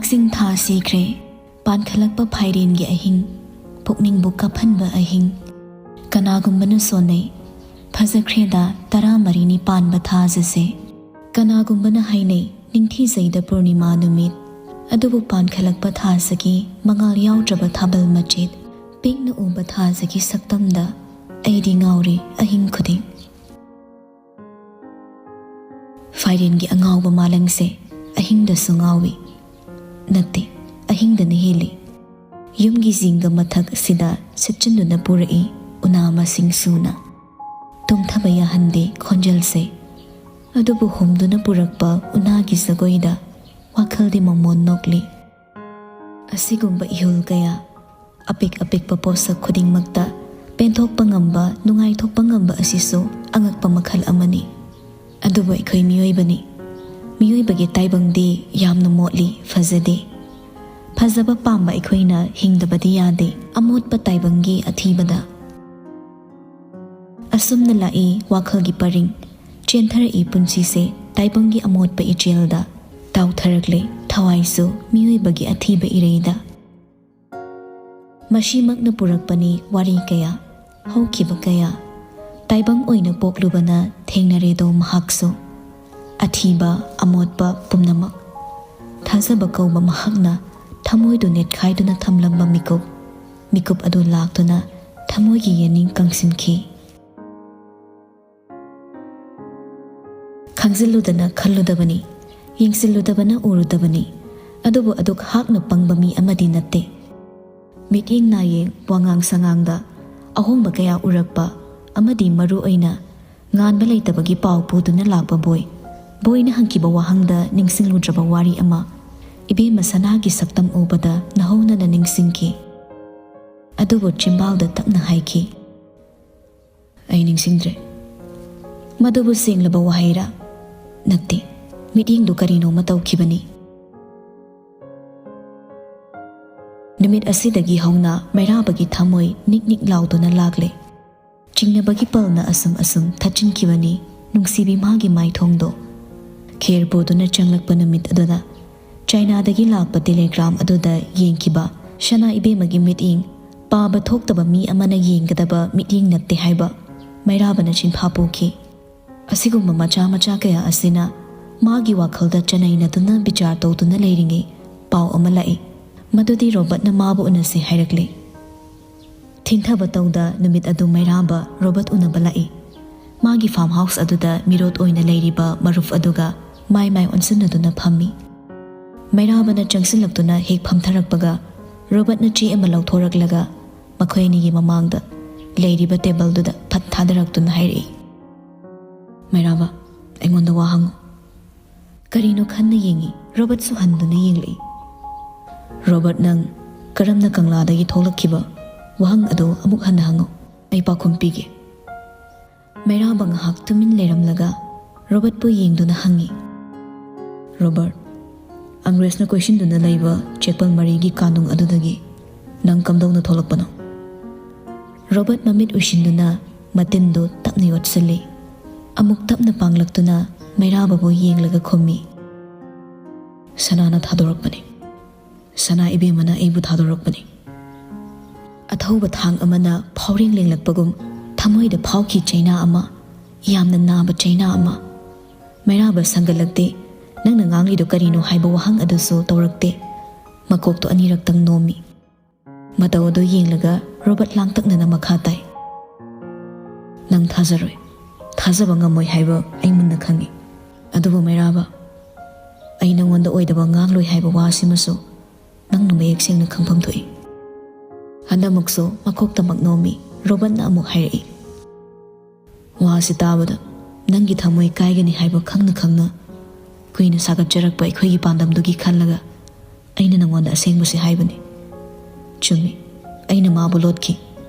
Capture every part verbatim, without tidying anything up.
ꯆꯤꯡ ꯊꯥ ꯁꯤꯈ꯭ꯔꯦ꯫ ꯄꯥꯟꯈꯠꯂꯛꯄ ꯐꯥꯏꯔꯦꯟꯒꯤ ꯑꯍꯤꯡ, ꯄꯨꯛꯅꯤꯡꯕꯨ ꯀꯥꯞꯍꯟꯕ ꯑꯍꯤꯡ꯫ ꯀꯅꯥꯒꯨꯝꯕꯅ ꯁꯣꯟꯅꯩ, "ꯐꯖꯈ꯭ꯔꯦꯗ, ꯇꯔꯥꯃꯔꯤꯅꯤ ꯄꯥꯟꯕ ꯊꯥꯖꯁꯦ"꯫ ꯀꯅꯥꯒꯨꯝꯕꯅ ꯍꯥꯏꯅꯩ, "ꯅꯤꯡꯊꯤꯖꯩꯗ ꯄꯨꯔꯅꯤꯃꯥ ꯅꯨꯃꯤꯠ"꯫ ꯑꯗꯨꯕꯨ ꯄꯥꯟꯈꯠꯂꯛꯄ ꯊꯥꯁꯤꯒꯤ ꯃꯉꯥꯜ ꯌꯥꯎꯗ꯭ꯔꯕ ꯊꯥꯕꯜ ꯃꯆꯦꯠ, ꯄꯤꯛꯅ ꯎꯕ ꯊꯥꯁꯤꯒꯤ ꯁꯛꯇꯝꯗ ꯑꯩꯗꯤ ꯉꯥꯎꯔꯤ ꯑꯍꯤꯡ ꯈꯨꯗꯤꯡ꯫ ꯐꯥꯏꯔꯦꯟꯒꯤ ꯑꯉꯥꯎꯕ ꯃꯥꯂꯪꯁꯦ ꯑꯍꯤꯡꯗꯁꯨ ꯉꯥꯎꯏ꯫ ꯅꯠꯇꯦ, ꯑꯍꯤꯡꯗꯅ ꯍꯦꯜꯂꯤ꯫ ꯌꯨꯝꯒꯤ ꯖꯤꯡꯒ ꯃꯊꯛ ꯑꯁꯤꯗ ꯁꯤꯠꯆꯤꯟꯗꯨꯅ ꯄꯨꯔꯛꯏ ꯎꯅꯥ ꯃꯁꯤꯡ ꯁꯨꯅ꯫ ꯇꯨꯝꯊꯕ ꯌꯥꯍꯟꯗꯦ ꯈꯣꯟꯖꯦꯜꯁꯦ꯫ ꯑꯗꯨꯕꯨ ꯍꯨꯝꯗꯨꯅ ꯄꯨꯔꯛꯄ ꯎꯅꯥꯒꯤ ꯖꯒꯣꯏꯗ ꯋꯥꯈꯜꯗꯤ ꯃꯣꯃꯣꯟ ꯅꯣꯛꯂꯤ꯫ ꯑꯁꯤꯒꯨꯝꯕ ꯏꯍꯨꯜ ꯀꯌꯥ, ꯑꯄꯤꯛ ꯑꯄꯤꯛꯄ ꯄꯣꯠꯁꯛ ꯈꯨꯗꯤꯡꯃꯛꯇ ꯄꯦꯟꯊꯣꯛꯄ ꯉꯝꯕ, ꯅꯨꯡꯉꯥꯏꯊꯣꯛꯄ ꯉꯝꯕ ꯑꯁꯤꯁꯨ ꯑꯉꯛꯄ ꯃꯈꯜ ꯑꯃꯅꯤ꯫ ꯑꯗꯨꯕꯨ ꯑꯩꯈꯣꯏ ꯃꯤꯑꯣꯏꯕꯅꯤ꯫ ꯃꯤꯑꯣꯏꯕꯒꯤ ꯇꯥꯏꯕꯪꯗꯤ ꯌꯥꯝꯅ ꯃꯣꯠꯂꯤ, ꯐꯖꯗꯦ꯫ ꯐꯖꯕ ꯄꯥꯝꯕ ꯑꯩꯈꯣꯏꯅ ꯍꯤꯡꯗꯕꯗꯤ ꯌꯥꯗꯦ, ꯑꯃꯣꯠꯄ ꯇꯥꯏꯕꯪꯒꯤ ꯑꯊꯤꯕꯗ꯫ ꯑꯁꯨꯝꯅ ꯂꯥꯛꯏ ꯋꯥꯈꯜꯒꯤ ꯄꯔꯤꯡ, ꯆꯦꯟꯊꯔꯛꯏ ꯄꯨꯟꯁꯤꯁꯦ ꯇꯥꯏꯕꯪꯒꯤ ꯑꯃꯣꯠꯄ ꯏꯆꯦꯜꯗ, ꯇꯥꯎꯊꯔꯛꯂꯦ ꯊꯋꯥꯏꯁꯨ ꯃꯤꯑꯣꯏꯕꯒꯤ ꯑꯊꯤꯕ ꯏꯔꯩꯗ꯫ ꯃꯁꯤꯃꯛꯅ ꯄꯨꯔꯛꯄꯅꯤ ꯋꯥꯔꯤ ꯀꯌꯥ, ꯍꯧꯈꯤꯕ ꯀꯌꯥ꯫ ꯇꯥꯏꯕꯪ ꯑꯣꯏꯅ ꯄꯣꯛꯂꯨꯕꯅ ꯊꯦꯡꯅꯔꯦꯗꯣ ꯃꯍꯥꯛꯁꯨ꯫ ꯑꯊꯤꯕ, ꯑꯃꯣꯠꯄ ꯄꯨꯝꯅꯃꯛ꯫ ꯊꯥꯖꯕ ꯀꯧꯕ ꯃꯍꯥꯛꯅ ꯊꯃꯣꯏꯗꯨ ꯅꯦꯠꯈꯥꯏꯗꯨꯅ ꯊꯝꯂꯝꯕ ꯃꯤꯀꯨꯞ, ꯃꯤꯀꯨꯞ ꯑꯗꯨ ꯂꯥꯛꯇꯨꯅ ꯊꯃꯣꯏꯒꯤ ꯌꯦꯅꯤꯡ ꯀꯪꯁꯤꯟꯈꯤ꯫ ꯈꯪꯖꯤꯜꯂꯨꯗꯅ ꯈꯜꯂꯨꯗꯕꯅꯤ, ꯌꯦꯡꯁꯤꯜꯂꯨꯗꯕꯅ ꯎꯔꯨꯗꯕꯅꯤ꯫ ꯑꯗꯨꯕꯨ ꯑꯗꯨꯛ ꯍꯥꯛꯅ ꯄꯪꯕ ꯃꯤ ꯑꯃꯗꯤ ꯅꯠꯇꯦ꯫ ꯃꯤꯠꯌꯦꯡ ꯅꯥꯌꯦꯡ, ꯋꯥꯉꯥꯡ ꯁꯉꯥꯡꯗ ꯑꯍꯣꯡꯕ ꯀꯌꯥ ꯎꯔꯛꯄ ꯑꯃꯗꯤ ꯃꯔꯨ ꯑꯣꯏꯅ ꯉꯥꯟꯕ ꯂꯩꯇꯕꯒꯤ ꯄꯥꯎ ꯄꯨꯗꯨꯅ ꯂꯥꯛꯄ ꯕꯣꯏ꯫ ꯕꯣꯏꯅ ꯍꯪꯈꯤꯕ ꯋꯥꯍꯪꯗ ꯅꯤꯡꯁꯤꯡꯂꯨꯗ꯭ꯔꯕ ꯋꯥꯔꯤ ꯑꯃ ꯏꯕꯦꯝꯃ ꯁꯅꯥꯒꯤ ꯁꯛꯇꯝ ꯎꯕꯗ ꯅꯧꯍꯧꯅꯅ ꯅꯤꯡꯁꯤꯡꯈꯤ꯫ ꯑꯗꯨꯕꯨ ꯆꯤꯝꯕꯥꯜꯗ ꯇꯞꯅ ꯍꯥꯏꯈꯤ, "ꯑꯩ ꯅꯤꯡꯁꯤꯡꯗ꯭ꯔꯦ꯫ ꯃꯗꯨꯕꯨ ꯁꯦꯡꯂꯕ ꯋꯥꯍꯩꯔꯥ? ꯅꯠꯇꯦ, ꯃꯤꯠꯌꯦꯡꯗꯨ ꯀꯔꯤꯅꯣꯃ ꯇꯧꯈꯤꯕꯅꯤ"꯫ ꯅꯨꯃꯤꯠ ꯑꯁꯤꯗꯒꯤ ꯍꯧꯅ ꯃꯩꯔꯥꯕꯒꯤ ꯊꯃꯣꯏ ꯅꯤꯛ ꯅꯤꯛ ꯂꯥꯎꯗꯨꯅ ꯂꯥꯛꯂꯦ꯫ ꯆꯤꯡꯅꯕꯒꯤ ꯄꯜꯅ ꯑꯁꯨꯝ ꯑꯁꯨꯝ ꯊꯠꯆꯤꯟꯈꯤꯕꯅꯤ ꯅꯨꯡꯁꯤꯕꯤ ꯃꯥꯒꯤ ꯃꯥꯏꯊꯣꯡꯗꯣ꯫ ꯈꯦꯔ ꯄꯨꯗꯨꯅ ꯆꯪꯂꯛꯄ ꯅꯨꯃꯤꯠ ꯑꯗꯨꯗ ꯆꯥꯏꯅꯥꯗꯒꯤ ꯂꯥꯛꯄ ꯇꯦꯂꯤꯒ꯭ꯔꯥꯝ ꯑꯗꯨꯗ ꯌꯦꯡꯈꯤꯕ ꯁꯅꯥ ꯏꯕꯦꯝꯃꯒꯤ ꯃꯤꯠꯌꯦꯡ ꯄꯥꯕ ꯊꯣꯛꯇꯕ ꯃꯤ ꯑꯃꯅ ꯌꯦꯡꯒꯗꯕ ꯃꯤꯠꯌꯦꯡ ꯅꯠꯇꯦ ꯍꯥꯏꯕ ꯃꯩꯔꯥꯕꯅ ꯆꯤꯟꯐꯥ ꯄꯨꯈꯤ꯫ ꯑꯁꯤꯒꯨꯝꯕ ꯃꯆꯥ ꯃꯆꯥ ꯀꯌꯥ ꯑꯁꯤꯅ ꯃꯥꯒꯤ ꯋꯥꯈꯜꯗ ꯆꯅꯩꯅꯗꯨꯅ ꯕꯤꯆꯥꯔ ꯇꯧꯗꯨꯅ ꯂꯩꯔꯤꯉꯩ ꯄꯥꯎ ꯑꯃ ꯂꯥꯛꯏ꯫ ꯃꯗꯨꯗꯤ ꯔꯣꯕꯔꯠꯅ ꯃꯥꯕꯨ ꯎꯅꯁꯤ ꯍꯥꯏꯔꯛꯂꯤ꯫ ꯊꯤꯡꯊꯕ ꯇꯧꯗ ꯅꯨꯃꯤꯠ ꯑꯗꯨ ꯃꯩꯔꯥꯕ ꯔꯣꯕꯔꯠ ꯎꯅꯕ ꯂꯥꯛꯏ꯫ ꯃꯥꯒꯤ ꯐꯥꯔꯝ ꯍꯥꯎꯁ ꯑꯗꯨꯗ ꯃꯤꯔꯣꯠ ꯑꯣꯏꯅ ꯂꯩꯔꯤꯕ ꯃꯔꯨꯞ ꯑꯗꯨꯒ ꯃꯥꯏ ꯃꯥꯏ ꯑꯣꯟꯁꯤꯟꯅꯗꯨꯅ ꯐꯝꯃꯤ꯫ ꯃꯩꯔꯥꯕꯅ ꯆꯪꯁꯤꯜꯂꯛꯇꯨꯅ ꯍꯦꯛ ꯐꯝꯊꯔꯛꯄꯒ ꯔꯣꯕꯔꯠꯅ ꯆꯦ ꯑꯃ ꯂꯧꯊꯣꯔꯛꯂꯒ ꯃꯈꯣꯏ ꯑꯅꯤꯒꯤ ꯃꯃꯥꯡꯗ ꯂꯩꯔꯤꯕ ꯇꯦꯕꯜꯗꯨꯗ ꯐꯠ ꯊꯥꯗꯔꯛꯇꯨꯅ ꯍꯥꯏꯔꯛꯏ꯫ "ꯃꯩꯔꯥꯕ, ꯑꯩꯉꯣꯟꯗ ꯋꯥ ꯍꯪꯉꯨ꯫" ꯀꯔꯤꯅꯣ ꯈꯟꯅ ꯌꯦꯡꯉꯤ꯫ ꯔꯣꯕꯔꯠꯁꯨ ꯍꯟꯗꯨꯅ ꯌꯦꯡꯂꯛꯏ꯫ "ꯔꯣꯕꯔꯠ, ꯅꯪ ꯀꯔꯝꯅ ꯀꯪꯂꯥꯗꯒꯤ ꯊꯣꯛꯂꯛꯈꯤꯕ? ꯋꯥꯍꯪ ꯑꯗꯨ ꯑꯃꯨꯛ ꯍꯟꯅ ꯍꯪꯉꯨ꯫ ꯑꯩ ꯄꯥꯎꯈꯨꯝ ꯄꯤꯒꯦ꯫" ꯃꯩꯔꯥꯕ ꯉꯥꯏꯍꯥꯛ ꯇꯨꯃꯤꯟ ꯂꯩꯔꯝꯂꯒ ꯔꯣꯕꯔꯠꯄꯨ ꯌꯦꯡꯗꯨꯅ ꯍꯪꯉꯤ꯫ "ꯔꯣꯕꯔꯠ, ꯑꯪꯒ꯭ꯔꯦꯖꯅ ꯀꯣꯏꯁꯤꯟꯗꯨꯅ ꯂꯩꯕ ꯆꯦꯛꯄꯜ ꯃꯔꯤꯒꯤ ꯀꯥꯅꯨꯡ ꯑꯗꯨꯗꯒꯤ ꯅꯪ ꯀꯝꯗꯧꯅ ꯊꯣꯛꯂꯛꯄꯅꯣ?" ꯔꯣꯕꯔꯠ ꯃꯃꯤꯠ ꯎꯏꯁꯤꯟꯗꯨꯅ ꯃꯇꯤꯟꯗꯨ ꯇꯞꯅ ꯌꯣꯠꯁꯤꯜꯂꯤ꯫ ꯑꯃꯨꯛ ꯇꯞꯅ ꯄꯥꯡꯂꯛꯇꯨꯅ ꯃꯩꯔꯥꯕꯕꯨ ꯌꯦꯡꯂꯒ ꯈꯨꯝꯃꯤ꯫ "ꯁꯅꯥꯅ ꯊꯥꯗꯣꯔꯛꯄꯅꯤ꯫ ꯁꯅꯥ ꯏꯕꯦꯝꯃꯅ ꯑꯩꯕꯨ ꯊꯥꯗꯣꯔꯛꯄꯅꯤ꯫" ꯑꯊꯧꯕ ꯊꯥꯡ ꯑꯃꯅ ꯐꯥꯎꯔꯦꯡ ꯂꯦꯡꯂꯛꯄꯒꯨꯝ ꯊꯃꯣꯏꯗ ꯐꯥꯎꯈꯤ ꯆꯩꯅꯥ ꯑꯃ, ꯌꯥꯝꯅ ꯅꯥꯕ ꯆꯩꯅꯥ ꯑꯃ꯫ ꯃꯩꯔꯥꯕ ꯁꯪꯒꯠꯂꯛꯇꯦ꯫ "ꯅꯪꯅ ꯉꯥꯡꯂꯤꯗꯣ ꯀꯔꯤꯅꯣ?" ꯍꯥꯏꯕ ꯋꯥꯍꯪ ꯑꯗꯨꯁꯨ ꯇꯧꯔꯛꯇꯦ꯫ ꯃꯀꯣꯛꯇꯣ ꯑꯅꯤꯔꯛꯇꯪ ꯅꯣꯝꯃꯤ꯫ ꯃꯇꯧ ꯑꯗꯨ ꯌꯦꯡꯂꯒ ꯔꯣꯕꯔꯠ ꯂꯥꯡꯇꯛꯅꯅ ꯃꯈꯥ ꯇꯥꯏ꯫ "ꯅꯪ ꯊꯥꯖꯔꯣꯏ, ꯊꯥꯖꯕ ꯉꯝꯃꯣꯏ ꯍꯥꯏꯕ ꯑꯩ ꯃꯨꯟꯅ ꯈꯪꯏ꯫ ꯑꯗꯨꯕꯨ ꯃꯩꯔꯥꯕ, ꯑꯩ ꯅꯉꯣꯟꯗ ꯑꯣꯏꯗꯕ ꯉꯥꯡꯂꯣꯏ ꯍꯥꯏꯕ ꯋꯥꯁꯤꯃꯁꯨ ꯅꯪꯅ ꯃꯌꯦꯛ ꯁꯦꯡꯅ ꯈꯪꯐꯝ ꯊꯣꯛꯏ꯫" ꯍꯟꯗꯛꯃꯛꯁꯨ ꯃꯀꯣꯛꯇꯃꯛ ꯅꯣꯝꯃꯤ꯫ ꯔꯣꯕꯔꯠꯅ ꯑꯃꯨꯛ ꯍꯥꯏꯔꯛꯏ꯫ "ꯋꯥꯁꯤ ꯇꯥꯕꯗ ꯅꯪꯒꯤ ꯊꯃꯣꯏ ꯀꯥꯏꯒꯅꯤ ꯍꯥꯏꯕ ꯈꯪꯅ ꯈꯪꯅ ꯀꯨꯏꯅ ꯁꯥꯒꯠꯆꯔꯛꯄ ꯑꯩꯈꯣꯏꯒꯤ ꯄꯥꯟꯗꯝꯗꯨꯒꯤ ꯈꯜꯂꯒ ꯑꯩꯅ ꯅꯉꯣꯟꯗ ꯑꯁꯦꯡꯕꯁꯤ ꯍꯥꯏꯕꯅꯤ꯫ ꯆꯨꯝꯃꯤ, ꯑꯩꯅ ꯃꯥꯕꯨ ꯂꯣꯠꯈꯤ꯫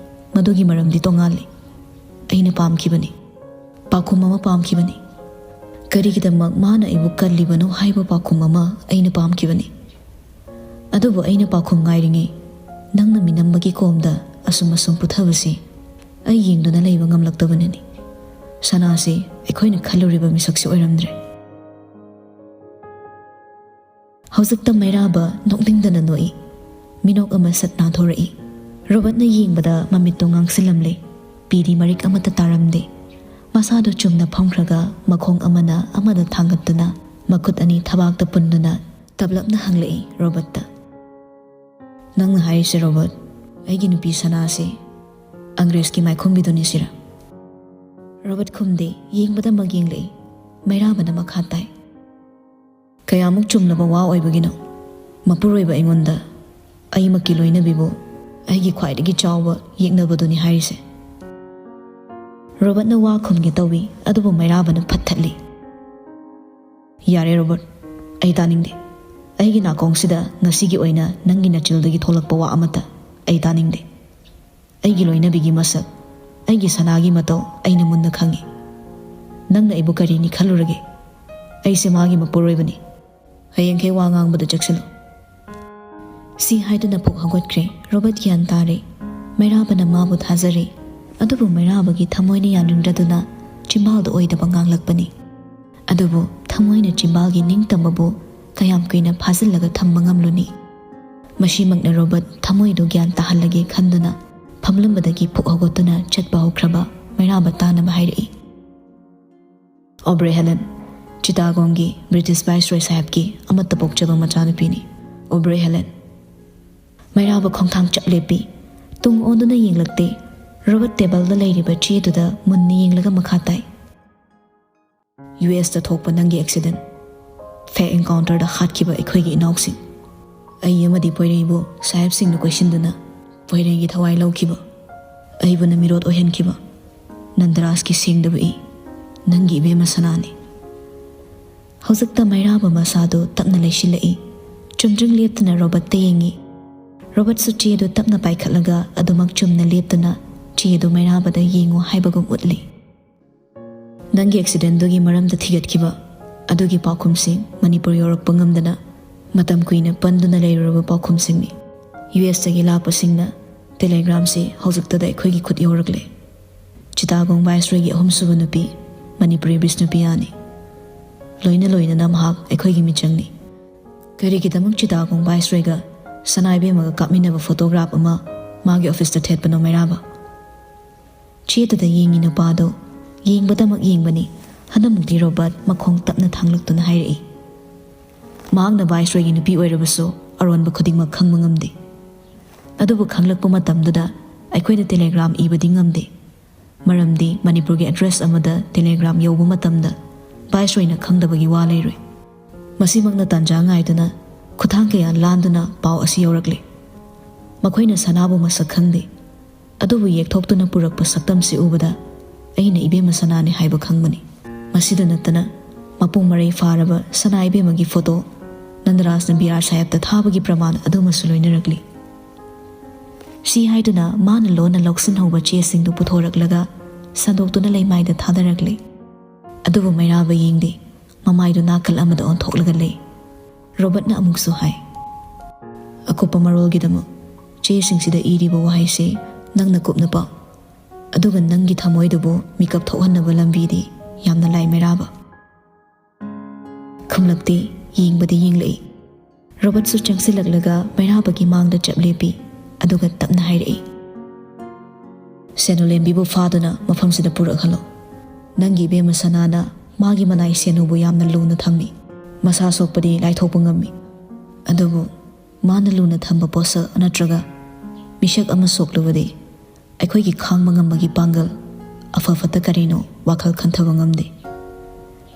ꯃꯗꯨꯒꯤ ꯃꯔꯝꯗꯤ ꯇꯣꯉꯥꯜꯂꯤ꯫ ꯑꯩꯅ ꯄꯥꯝꯈꯤꯕꯅꯤ꯫ ꯄꯥꯎꯈꯨꯝ ꯑꯃ ꯄꯥꯝꯈꯤꯕꯅꯤ꯫ ꯀꯔꯤꯒꯤꯗꯃꯛ ꯃꯥꯅ ꯑꯩꯕꯨ ꯀꯜꯂꯤꯕꯅꯣ ꯍꯥꯏꯕ ꯄꯥꯎꯈꯨꯝ ꯑꯃ ꯑꯩꯅ ꯄꯥꯝꯈꯤꯕꯅꯤ꯫ ꯑꯗꯨꯕꯨ ꯑꯩꯅ ꯄꯥꯎꯈꯨꯝ ꯉꯥꯏꯔꯤꯉꯩ ꯅꯪꯅ ꯃꯤꯅꯝꯕꯒꯤ ꯀꯣꯝꯗ ꯑꯁꯨꯝ ꯑꯁꯨꯝ ꯄꯨꯊꯕꯁꯤ ꯑꯩ ꯌꯦꯡꯗꯨꯅ ꯂꯩꯕ ꯉꯝꯂꯛꯇꯕꯅꯅꯤ꯫ ꯁꯅꯥꯁꯤ ꯑꯩꯈꯣꯏꯅ ꯈꯜꯂꯨꯔꯤꯕ ꯃꯤꯁꯛꯁꯤ ꯑꯣꯏꯔꯝꯗ꯭ꯔꯦ꯫" ꯍꯧꯖꯤꯛꯇ ꯃꯩꯔꯥꯕ ꯅꯣꯛꯅꯤꯡꯗꯅ ꯅꯣꯛꯏ꯫ ꯃꯤꯅꯣꯛ ꯑꯃ ꯁꯠ ꯅꯥꯟꯊꯣꯔꯛꯏ꯫ ꯔꯣꯕꯔꯠꯅ ꯌꯦꯡꯕꯗ ꯃꯃꯤꯠꯇꯨ ꯉꯥꯡꯁꯤꯜꯂꯝꯂꯦ꯫ ꯄꯤꯗꯤ ꯃꯔꯤꯛ ꯑꯃꯠꯇ ꯇꯥꯔꯝꯗꯦ꯫ ꯃꯁꯥꯗꯨ ꯆꯨꯝꯅ ꯐꯝꯈ꯭ꯔꯒ ꯃꯈꯣꯡ ꯑꯃꯅ ꯑꯃꯗ ꯊꯥꯡꯒꯠꯇꯨꯅ ꯃꯈꯨꯠ ꯑꯅꯤ ꯊꯕꯥꯛꯇ ꯄꯨꯟꯗꯨꯅ ꯇꯞꯂꯞꯅ ꯍꯪꯂꯛꯏ ꯔꯣꯕꯔꯠꯇ, "ꯅꯪꯅ ꯍꯥꯏꯔꯤꯁꯦ, ꯔꯣꯕꯔꯠ, ꯑꯩꯒꯤ ꯅꯨꯄꯤ ꯁꯅꯥꯁꯤ ꯑꯪꯒ꯭ꯔꯦꯖꯀꯤ ꯃꯥꯏꯈꯨꯝꯕꯤꯗꯨꯅꯤ ꯁꯤꯔꯥ?" ꯔꯣꯕꯔꯠ ꯈꯨꯝꯗꯦ, ꯌꯦꯡꯕꯗꯃꯛ ꯌꯦꯡꯂꯛꯏ꯫ ꯃꯩꯔꯥꯕꯅ ꯃꯈꯥ ꯇꯥꯏ, "ꯀꯌꯥꯃꯨꯛ ꯆꯨꯝꯂꯕ ꯋꯥ ꯑꯣꯏꯕꯒꯤꯅꯣ ꯃꯄꯨꯔꯣꯏꯕ ꯑꯩꯉꯣꯟꯗ ꯑꯩꯃꯛꯀꯤ ꯂꯣꯏꯅꯕꯤꯕꯨ ꯑꯩꯒꯤ ꯈ꯭ꯋꯥꯏꯗꯒꯤ ꯆꯥꯎꯕ ꯌꯦꯛꯅꯕꯗꯨꯅꯤ ꯍꯥꯏꯔꯤꯁꯦ?" ꯔꯣꯕꯔꯠꯅ ꯋꯥ ꯈꯨꯝꯒꯦ ꯇꯧꯏ, ꯑꯗꯨꯕꯨ ꯃꯩꯔꯥꯕꯅ ꯐꯠ ꯊꯠꯂꯤ꯫ "ꯌꯥꯔꯦ ꯔꯣꯕꯔꯠ, ꯑꯩ ꯇꯥꯅꯤꯡꯗꯦ꯫ ꯑꯩꯒꯤ ꯅꯥꯀꯣꯡꯁꯤꯗ ꯉꯁꯤꯒꯤ ꯑꯣꯏꯅ ꯅꯪꯒꯤ ꯅꯆꯤꯜꯗꯒꯤ ꯊꯣꯛꯂꯛꯄ ꯋꯥ ꯑꯃꯠꯇ ꯑꯩ ꯇꯥꯅꯤꯡꯗꯦ꯫ ꯑꯩꯒꯤ ꯂꯣꯏꯅꯕꯤꯒꯤ ꯃꯁꯛ, ꯑꯩꯒꯤ ꯁꯅꯥꯒꯤ ꯃꯇꯧ ꯑꯩꯅ ꯃꯨꯟꯅ ꯈꯪꯏ꯫ ꯅꯪꯅ ꯑꯩꯕꯨ ꯀꯔꯤꯅꯤ ꯈꯜꯂꯨꯔꯒꯦ? ꯑꯩꯁꯦ ꯃꯥꯒꯤ ꯃꯄꯨꯔꯣꯏꯕꯅꯤ꯫ ꯍꯌꯦꯡꯈꯩ ꯋꯥ ꯉꯥꯡꯕꯗ ꯆꯦꯛꯁꯤꯜꯂꯨ꯫" ꯁꯤ ꯍꯥꯏꯗꯨꯅ ꯐꯨꯛ ꯍꯧꯒꯠꯈ꯭ꯔꯦ꯫ ꯔꯣꯕꯔꯠ ꯒ꯭ꯌꯥꯟ ꯇꯥꯔꯦ꯫ ꯃꯩꯔꯥꯕꯅ ꯃꯥꯕꯨ ꯊꯥꯖꯔꯦ꯫ ꯑꯗꯨꯕꯨ ꯃꯩꯔꯥꯕꯒꯤ ꯊꯃꯣꯏꯅ ꯌꯥꯅꯤꯡꯗ꯭ꯔꯗꯨꯅ ꯆꯤꯝꯕꯥꯜꯗ ꯑꯣꯏꯗꯕ ꯉꯥꯡꯂꯛꯄꯅꯤ꯫ ꯑꯗꯨꯕꯨ ꯊꯃꯣꯏꯅ ꯆꯤꯝꯕꯥꯜꯒꯤ ꯅꯤꯡꯇꯝꯕꯕꯨ ꯀꯌꯥꯝ ꯀꯨꯏꯅ ꯐꯥꯖꯤꯜꯂꯒ ꯊꯝꯕ ꯉꯝꯂꯨꯅꯤ? ꯃꯁꯤꯃꯛꯅ ꯔꯣꯕꯔꯠ ꯊꯃꯣꯏꯗꯨ ꯒ꯭ꯌꯥꯟ ꯇꯥꯍꯜꯂꯒꯦ ꯈꯟꯗꯨꯅ ꯐꯝꯂꯝꯕꯗꯒꯤ ꯐꯨꯛ ꯍꯧꯒꯠꯇꯨꯅ ꯆꯠꯄ ꯍꯧꯈ꯭ꯔꯕ ꯃꯩꯔꯥꯕ ꯇꯥꯅꯕ ꯍꯥꯏꯔꯛꯏ꯫ "ꯑꯣꯕ꯭ꯔꯦ ꯍꯦꯂꯦꯟ, ꯆꯤꯇꯥꯒꯣꯡꯒꯤ ꯕ꯭ꯔꯤꯇꯤꯁ ꯚꯥꯏꯁꯔꯣꯏ ꯁꯥꯍꯦꯕꯀꯤ ꯑꯃꯠꯇ ꯄꯣꯛꯆꯕ ꯃꯆꯥꯅꯨꯄꯤꯅꯤ꯫ ꯑꯣꯕ꯭ꯔꯦ ꯍꯦꯂꯦꯟ꯫" ꯃꯩꯔꯥꯕ ꯈꯣꯡꯊꯥꯡ ꯆꯞ ꯂꯦꯞꯄꯤ꯫ ꯇꯨꯡ ꯑꯣꯟꯗꯨꯅ ꯌꯦꯡꯂꯛꯇꯦ꯫ ꯔꯣꯕꯔꯠ ꯇꯦꯕꯜꯗ ꯂꯩꯔꯤꯕ ꯆꯦꯗꯨꯗ ꯃꯨꯟꯅ ꯌꯦꯡꯂꯒ ꯃꯈꯥ ꯇꯥꯏ꯫ "ꯌꯨ ꯑꯦꯁꯇ ꯊꯣꯛꯄ ꯅꯪꯒꯤ ꯑꯦꯛꯁꯤꯗꯦꯟ, ꯐꯦꯛ ꯑꯦꯟꯀꯥꯎꯟꯇꯔꯗ ꯍꯥꯠꯈꯤꯕ ꯑꯩꯈꯣꯏꯒꯤ ꯏꯅꯥꯎꯁꯤꯡ, ꯑꯩ ꯑꯃꯗꯤ ꯄꯣꯏꯔꯩꯕꯨ ꯁꯥꯍꯦꯕꯁꯤꯡꯅ ꯀꯣꯏꯁꯤꯟꯗꯨꯅ ꯄꯣꯏꯔꯩꯒꯤ ꯊꯋꯥꯏ ꯂꯧꯈꯤꯕ, ꯑꯩꯕꯨꯅ ꯃꯤꯔꯣꯠ ꯑꯣꯏꯍꯟꯈꯤꯕ ꯅꯟꯗꯔꯥꯖꯀꯤ ꯁꯦꯡꯗꯕ ꯏ, ꯅꯪꯒꯤ ꯏꯕꯦꯝꯃ ꯁꯅꯥꯅꯤ꯫" ꯍꯧꯖꯤꯛꯇ ꯃꯩꯔꯥꯕ ꯃꯁꯥꯗꯨ ꯇꯞꯅ ꯂꯩꯁꯤꯜꯂꯛꯏ꯫ ꯆꯨꯝꯗ꯭ꯔꯤꯡ ꯂꯦꯞꯇꯨꯅ ꯔꯣꯕꯔꯠꯇ ꯌꯦꯡꯏ꯫ ꯔꯣꯕꯔꯠꯁꯨ ꯆꯦꯗꯨ ꯇꯞꯅ ꯄꯥꯏꯈꯠꯂꯒ ꯑꯗꯨꯃꯛ ꯆꯨꯝꯅ ꯂꯦꯞꯇꯨꯅ ꯆꯦꯗꯨ ꯃꯩꯔꯥꯕꯗ ꯌꯦꯡꯉꯨ ꯍꯥꯏꯕꯒꯨꯝ ꯎꯠꯂꯤ꯫ "ꯅꯪꯒꯤ ꯑꯦꯛꯁꯤꯗꯦꯟꯗꯨꯒꯤ ꯃꯔꯝꯗ ꯊꯤꯒꯠꯈꯤꯕ ꯑꯗꯨꯒꯤ ꯄꯥꯎꯈꯨꯝꯁꯤꯡ ꯃꯅꯤꯄꯨꯔ ꯌꯧꯔꯛꯄ ꯉꯝꯗꯅ ꯃꯇꯝ ꯀꯨꯏꯅ ꯄꯟꯗꯨꯅ ꯂꯩꯔꯨꯔꯕ ꯄꯥꯎꯈꯨꯝꯁꯤꯡꯅꯤ꯫ ꯌꯨ ꯑꯦꯁꯇꯒꯤ ꯂꯥꯛꯄꯁꯤꯡꯅ ꯇꯦꯂꯦꯒ꯭ꯔꯥꯝꯁꯤ ꯍꯧꯖꯤꯛꯇꯗ ꯑꯩꯈꯣꯏꯒꯤ ꯈꯨꯠ ꯌꯧꯔꯛꯂꯦ꯫ ꯆꯤꯇꯥꯒꯣꯡ ꯚꯥꯏꯁꯔꯣꯏꯒꯤ ꯑꯍꯨꯝꯁꯨꯕ ꯅꯨꯄꯤ ꯃꯅꯤꯄꯨꯔꯤ ꯕꯤꯁꯅꯨꯄꯤꯌꯥꯅꯤ꯫ ꯂꯣꯏꯅ ꯂꯣꯏꯅꯅ ꯃꯍꯥꯛ ꯑꯩꯈꯣꯏꯒꯤ ꯃꯤꯆꯪꯅꯤ꯫ "ꯀꯔꯤꯒꯤꯗꯃꯛ ꯆꯤꯇꯥꯒꯣꯡ ꯚꯥꯏꯁꯔꯣꯏꯒ ꯁꯅꯥ ꯏꯕꯦꯝꯃꯒ ꯀꯥꯞꯃꯤꯟꯅꯕ ꯐꯣꯇꯣꯒ꯭ꯔꯥꯐ ꯑꯃ ꯃꯥꯒꯤ ꯑꯣꯐꯤꯁꯇ ꯊꯦꯠꯄꯅꯣ, ꯃꯩꯔꯥꯕ?" ꯆꯦꯗꯨꯗ ꯌꯦꯡꯉꯤ ꯅꯨꯄꯥꯗꯣ ꯌꯦꯡꯕꯗꯃꯛ ꯌꯦꯡꯕꯅꯤ꯫ ꯍꯟꯗꯛꯃꯨꯛꯇꯤ ꯔꯣꯕꯔꯠ ꯃꯈꯣꯡ ꯇꯞꯅ ꯊꯥꯡꯂꯛꯇꯨꯅ ꯍꯥꯏꯔꯛꯏ, "ꯃꯍꯥꯛꯅ ꯚꯥꯏꯁꯔꯣꯏꯒꯤ ꯅꯨꯄꯤ ꯑꯣꯏꯔꯕꯁꯨ ꯑꯔꯣꯟꯕ ꯈꯨꯗꯤꯡꯃꯛ ꯈꯪꯕ ꯉꯝꯗꯦ꯫ ꯑꯗꯨꯕꯨ ꯈꯪꯂꯛꯄ ꯃꯇꯝꯗꯨꯗ ꯑꯩꯈꯣꯏꯅ ꯇꯦꯂꯦꯒ꯭ꯔꯥꯝ ꯏꯕꯗꯤ ꯉꯝꯗꯦ꯫ ꯃꯔꯝꯗꯤ ꯃꯅꯤꯄꯨꯔꯒꯤ ꯑꯦꯗ꯭ꯔꯦꯁ ꯑꯃꯗ ꯇꯦꯂꯦꯒ꯭ꯔꯥꯝ ꯌꯧꯕ ꯃꯇꯝꯗ ꯚꯥꯏꯁꯔꯣꯏꯅ ꯈꯪꯗꯕꯒꯤ ꯋꯥ ꯂꯩꯔꯣꯏ꯫ ꯃꯁꯤꯃꯛꯅ ꯇꯥꯟꯖꯥ ꯉꯥꯏꯗꯨꯅ ꯈꯨꯠꯊꯥꯡ ꯀꯌꯥ ꯂꯥꯟꯗꯨꯅ ꯄꯥꯎ ꯑꯁꯤ ꯌꯧꯔꯛꯂꯦ꯫ ꯃꯈꯣꯏꯅ ꯁꯅꯥꯕꯨ ꯃꯁꯛ ꯈꯪꯗꯦ, ꯑꯗꯨꯕꯨ ꯌꯦꯛꯊꯣꯛꯇꯨꯅ ꯄꯨꯔꯛꯄ ꯁꯛꯇꯝꯁꯤ ꯎꯕꯗ ꯑꯩꯅ ꯏꯕꯦꯝꯃ ꯁꯅꯥꯅꯤ ꯍꯥꯏꯕ ꯈꯪꯕꯅꯤ꯫ ꯃꯁꯤꯗ ꯅꯠꯇꯅ ꯃꯄꯨꯡ ꯃꯔꯩ ꯐꯥꯔꯕ ꯁꯅꯥ ꯏꯕꯦꯝꯃꯒꯤ ꯐꯣꯇꯣ ꯅꯟꯗꯔꯥꯖꯅ ꯕꯤ ꯑꯥꯔ ꯁꯥꯍꯦꯕꯇ ꯊꯥꯕꯒꯤ ꯄ꯭ꯔꯃꯥꯟ ꯑꯗꯨꯃꯁꯨ ꯂꯣꯏꯅꯔꯛꯂꯤ꯫" ꯁꯤ ꯍꯥꯏꯗꯨꯅ ꯃꯥꯅ ꯂꯣꯟꯅ ꯂꯧꯁꯤꯟꯍꯧꯕ ꯆꯦꯁꯤꯡꯗꯨ ꯄꯨꯊꯣꯔꯛꯂꯒ ꯁꯟꯗꯣꯛꯇꯨꯅ ꯂꯩꯃꯥꯏꯗ ꯊꯥꯗꯔꯛꯂꯤ꯫ ꯑꯗꯨꯕꯨ ꯃꯩꯔꯥꯕ ꯌꯦꯡꯗꯦ, ꯃꯃꯥꯏꯗꯨ ꯅꯥꯀꯜ ꯑꯃꯗ ꯑꯣꯟꯊꯣꯛꯂꯒ ꯂꯩ꯫ ꯔꯣꯕꯔꯠꯅ ꯑꯃꯨꯛꯁꯨ ꯍꯥꯏ, "ꯑꯀꯨꯞꯄ ꯃꯔꯣꯜꯒꯤꯗꯃꯛ ꯆꯦꯁꯤꯡꯁꯤꯗ ꯏꯔꯤꯕ ꯋꯥꯍꯩꯁꯤ ꯅꯪꯅ ꯀꯨꯞꯅ ꯄꯥꯎ, ꯑꯗꯨꯒ ꯅꯪꯒꯤ ꯊꯃꯣꯏꯗꯨꯕꯨ ꯃꯤꯀꯞ ꯊꯣꯛꯍꯟꯅꯕ ꯂꯝꯕꯤꯗꯤ ꯌꯥꯝꯅ ꯂꯥꯏ, ꯃꯩꯔꯥꯕ꯫" ꯈꯨꯝꯂꯛꯇꯦ, ꯌꯦꯡꯕꯗꯤ ꯌꯦꯡꯂꯛꯏ꯫ ꯔꯣꯕꯔꯠꯁꯨ ꯆꯪꯁꯤꯜꯂꯛꯂꯒ ꯃꯩꯔꯥꯕꯒꯤ ꯃꯥꯡꯗ ꯆꯞ ꯂꯦꯞꯄꯤ, ꯑꯗꯨꯒ ꯇꯞꯅ ꯍꯥꯏꯔꯛꯏ, "ꯁꯦꯅꯨꯂꯦꯝꯕꯤꯕꯨ ꯐꯥꯗꯨꯅ ꯃꯐꯝꯁꯤꯗ ꯄꯨꯔꯛꯍꯜꯂꯣ꯫ ꯅꯪꯒꯤ ꯏꯕꯦꯝꯃ ꯁꯅꯥꯅ ꯃꯥꯒꯤ ꯃꯅꯥꯏ ꯁꯦꯅꯨꯕꯨ ꯌꯥꯝꯅ ꯂꯨꯅ ꯊꯝꯃꯤ꯫ ꯃꯁꯥ ꯁꯣꯛꯄꯗꯤ ꯂꯥꯏꯊꯣꯛꯄ ꯉꯝꯃꯤ, ꯑꯗꯨꯕꯨ ꯃꯥꯅ ꯂꯨꯅ ꯊꯝꯕ ꯄꯣꯠꯁꯛ ꯅꯠꯇ꯭ꯔꯒ ꯃꯤꯁꯛ ꯑꯃ ꯁꯣꯛꯂꯕꯗꯤ ꯑꯩꯈꯣꯏꯒꯤ ꯈꯥꯡꯕ ꯉꯝꯕꯒꯤ ꯄꯥꯡꯒꯜ, ꯑꯐ ꯐꯠꯇ ꯀꯔꯤꯅꯣ ꯋꯥꯈꯜ ꯈꯟꯊꯕ ꯉꯝꯗꯦ꯫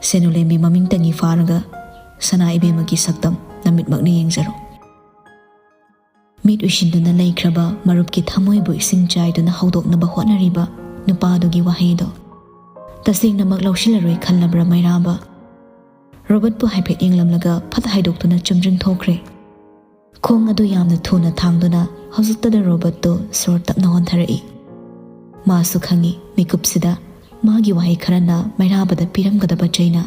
ꯁꯦꯅꯨꯂꯦꯝꯕꯤ ꯃꯃꯤꯡꯇꯪꯒꯤ ꯐꯥꯔꯒ ꯁꯅꯥ ꯏꯕꯦꯝꯃꯒꯤ ꯁꯛꯇꯝ ꯅꯃꯤꯠꯃꯛꯅ ꯌꯦꯡꯖꯔꯣ꯫" ꯃꯤꯠ ꯎꯏꯁꯤꯟꯗꯨꯅ ꯂꯩꯈ꯭ꯔꯕ ꯃꯔꯨꯞꯀꯤ ꯊꯃꯣꯏꯕꯨ ꯏꯁꯤꯡ ꯆꯥꯏꯗꯨꯅ ꯍꯧꯗꯣꯛꯅꯕ ꯍꯣꯠꯅꯔꯤꯕ ꯅꯨꯄꯥꯗꯨꯒꯤ ꯋꯥꯍꯩꯗꯣ ꯇꯁꯦꯡꯅꯃꯛ ꯂꯧꯁꯤꯜꯂꯔꯣꯏ ꯈꯜꯂꯕ꯭ꯔꯥ ꯃꯩꯔꯥꯕ? ꯔꯣꯕꯔꯠꯄꯨ ꯍꯥꯏꯐꯦꯠ ꯌꯦꯡꯂꯝꯂꯒ ꯐꯠ ꯍꯥꯏꯗꯣꯛꯇꯨꯅ ꯆꯨꯝꯗ꯭ꯔꯤꯡ ꯊꯣꯛꯈ꯭ꯔꯦ꯫ ꯈꯣꯡ ꯑꯗꯨ ꯌꯥꯝꯅ ꯊꯨꯅ ꯊꯥꯡꯗꯨꯅ ꯍꯧꯖꯤꯛꯇꯗ ꯔꯣꯕꯔꯠꯇꯨ ꯁꯣꯔ ꯇꯞꯅ ꯍꯣꯟꯊꯔꯛꯏ꯫ ꯃꯥꯁꯨ ꯈꯪꯏ, ꯃꯤꯀꯨꯞꯁꯤꯗ ꯃꯥꯒꯤ ꯋꯥꯍꯩ ꯈꯔꯅ ꯃꯩꯔꯥꯕꯗ ꯄꯤꯔꯝꯒꯗꯕ ꯆꯩꯅ꯫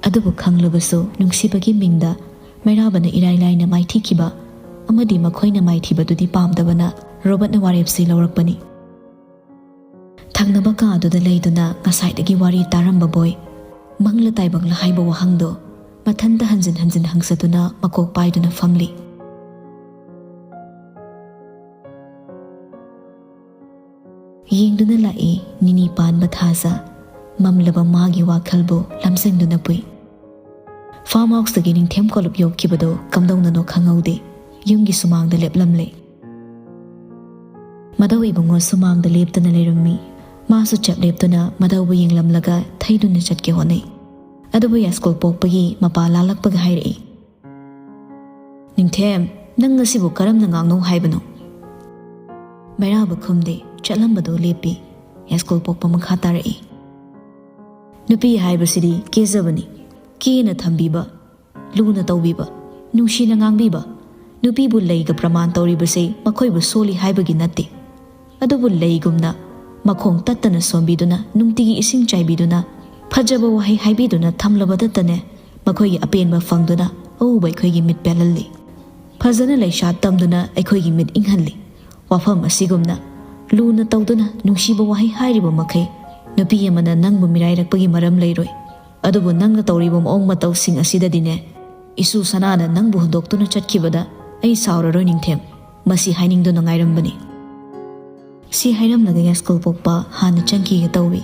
ꯑꯗꯨꯕꯨ ꯈꯪꯂꯕꯁꯨ ꯅꯨꯡꯁꯤꯕꯒꯤ ꯃꯤꯡꯗ ꯃꯩꯔꯥꯕꯅ ꯏꯔꯥꯏ ꯂꯥꯏꯅ ꯃꯥꯏꯊꯤꯈꯤꯕ ꯑꯃꯗꯤ ꯃꯈꯣꯏꯅ ꯃꯥꯏꯊꯤꯕꯗꯨꯗꯤ ꯄꯥꯝꯗꯕꯅ ꯔꯣꯕꯔꯠꯅ ꯋꯥꯔꯦꯞꯁꯤ ꯂꯧꯔꯛꯄꯅꯤ꯫ ꯊꯪꯅꯕ ꯀꯥ ꯑꯗꯨꯗ ꯂꯩꯗꯨꯅ ꯉꯁꯥꯏꯗꯒꯤ ꯋꯥꯔꯤ ꯇꯥꯔꯝꯕ ꯕꯣꯏ, ꯃꯪꯂ ꯇꯥꯏꯕꯪꯂ ꯍꯥꯏꯕ ꯋꯥꯍꯪꯗꯣ ꯃꯊꯟꯇ ꯍꯟꯖꯤꯟ ꯍꯟꯖꯤꯟ ꯍꯪꯆꯠꯇꯨꯅ ꯃꯀꯣꯛ ꯄꯥꯏꯗꯨꯅ ꯐꯝꯂꯤ꯫ ꯌꯦꯡꯗꯨꯅ ꯂꯥꯛꯏ ꯅꯤꯅꯤ ꯄꯥꯟꯕ ꯊꯥꯖ꯫ ꯃꯝꯂꯕ ꯃꯥꯒꯤ ꯋꯥꯈꯜꯕꯨ ꯂꯝꯖꯤꯡꯗꯨꯅ ꯄꯨꯏ꯫ ꯐꯥꯔꯝ ꯍꯥꯎꯁꯇꯒꯤ ꯅꯤꯡꯊꯦꯝ ꯀꯣꯂꯨꯞ ꯌꯧꯈꯤꯕꯗꯨ ꯀꯝꯗꯧꯅꯅꯣ ꯈꯪꯍꯧꯗꯦ꯫ ꯌꯨꯝꯒꯤ ꯁꯨꯃꯥꯡꯗ ꯂꯦꯞꯂꯝꯂꯦ꯫ ꯃꯙꯧ ꯏꯕꯨꯡꯉꯣ ꯁꯨꯃꯥꯡꯗ ꯂꯦꯞꯇꯨꯅ ꯂꯩꯔꯝꯃꯤ꯫ ꯃꯥꯁꯨ ꯆꯞ ꯂꯦꯞꯇꯨꯅ ꯃꯙꯧꯕꯨ ꯌꯦꯡꯂꯝꯂꯒ ꯊꯩꯗꯨꯅ ꯆꯠꯀꯦ ꯍꯣꯠꯅꯩ꯫ ꯑꯗꯨꯕꯨ ꯌꯥꯏꯁ꯭ꯀꯨꯜ ꯄꯣꯛꯄꯒꯤ ꯃꯄꯥ ꯂꯥꯜꯂꯛꯄꯒ ꯍꯥꯏꯔꯛꯏ, "ꯅꯤꯡꯊꯦꯝ, ꯅꯪ ꯑꯁꯤꯕꯨ ꯀꯔꯝꯅ ꯉꯥꯡꯅꯧ ꯍꯥꯏꯕꯅꯣ?" ꯃꯩꯔꯥꯕ ꯈꯨꯝꯗꯦ, ꯆꯠꯂꯝꯕꯗꯨ ꯂꯦꯞꯄꯤ꯫ ꯌꯥꯏꯁ꯭ꯀꯨꯜ ꯄꯣꯛꯄ ꯃꯈꯥ ꯇꯥꯔꯛꯏ, "ꯅꯨꯄꯤ ꯍꯥꯏꯕꯁꯤꯗꯤ ꯀꯦꯖꯕꯅꯤ꯫ ꯀꯦꯅ ꯊꯝꯕꯤꯕ, ꯂꯨꯅ ꯇꯧꯕꯤꯕ, ꯅꯨꯡꯁꯤꯅ ꯉꯥꯡꯕꯤꯕ꯫ ꯅꯨꯄꯤꯕꯨ ꯂꯩꯒ ꯄ꯭ꯔꯃꯥꯟ ꯇꯧꯔꯤꯕꯁꯦ ꯃꯈꯣꯏꯕꯨ ꯁꯣꯜꯂꯤ ꯍꯥꯏꯕꯒꯤ ꯅꯠꯇꯦ꯫ ꯑꯗꯨꯕꯨ ꯂꯩꯒꯨꯝꯅ ꯃꯈꯣꯡ ꯇꯠꯇꯅ ꯁꯣꯝꯕꯤꯗꯨꯅ, ꯅꯨꯡꯇꯤꯒꯤ ꯏꯁꯤꯡ ꯆꯥꯏꯕꯤꯗꯨꯅ, ꯐꯖꯕ ꯋꯥꯍꯩ ꯍꯥꯏꯕꯤꯗꯨꯅ ꯊꯝꯂꯕꯗꯇꯅꯦ ꯃꯈꯣꯏꯒꯤ ꯑꯄꯦꯟꯕ ꯐꯪꯗꯨꯅ ꯑꯎꯕ ꯑꯩꯈꯣꯏꯒꯤ ꯃꯤꯠ ꯄꯦꯜꯍꯜꯂꯤ꯫ ꯐꯖꯅ ꯂꯩꯁꯥ ꯇꯝꯗꯨꯅ ꯑꯩꯈꯣꯏꯒꯤ ꯃꯤꯠ ꯏꯪꯍꯜꯂꯤ꯫ ꯋꯥꯐꯝ ꯑꯁꯤꯒꯨꯝꯅ ꯂꯨꯅ ꯇꯧꯗꯨꯅ ꯅꯨꯡꯁꯤꯕ ꯋꯥꯍꯩ ꯍꯥꯏꯔꯤꯕ ꯃꯈꯩ ꯅꯨꯄꯤ ꯑꯃꯅ ꯅꯪꯕꯨ ꯃꯤꯔꯥꯏꯔꯛꯄꯒꯤ ꯃꯔꯝ ꯂꯩꯔꯣꯏ꯫ ꯑꯗꯨꯕꯨ ꯅꯪꯅ ꯇꯧꯔꯤꯕ ꯃꯑꯣꯡ ꯃꯇꯧꯁꯤꯡ ꯑꯁꯤꯗꯗꯤꯅꯦ, ꯏꯁꯨ ꯁꯅꯥꯅ ꯅꯪꯕꯨ ꯍꯨꯟꯗꯣꯛꯇꯨꯅ ꯆꯠꯈꯤꯕꯗ ꯑꯩ ꯁꯥꯎꯔꯔꯣꯏ ꯅꯤꯡꯊꯦꯝ꯫ ꯃꯁꯤ ꯍꯥꯏꯅꯤꯡꯗꯨꯅ ꯉꯥꯏꯔꯝꯕꯅꯤ꯫" ꯁꯤ ꯍꯥꯏꯔꯝꯂꯒ ꯌꯥꯏꯁ꯭ꯀꯨꯜ ꯄꯣꯛꯄ ꯍꯥꯟꯅ ꯆꯪꯈꯤꯒꯦ ꯇꯧꯏ꯫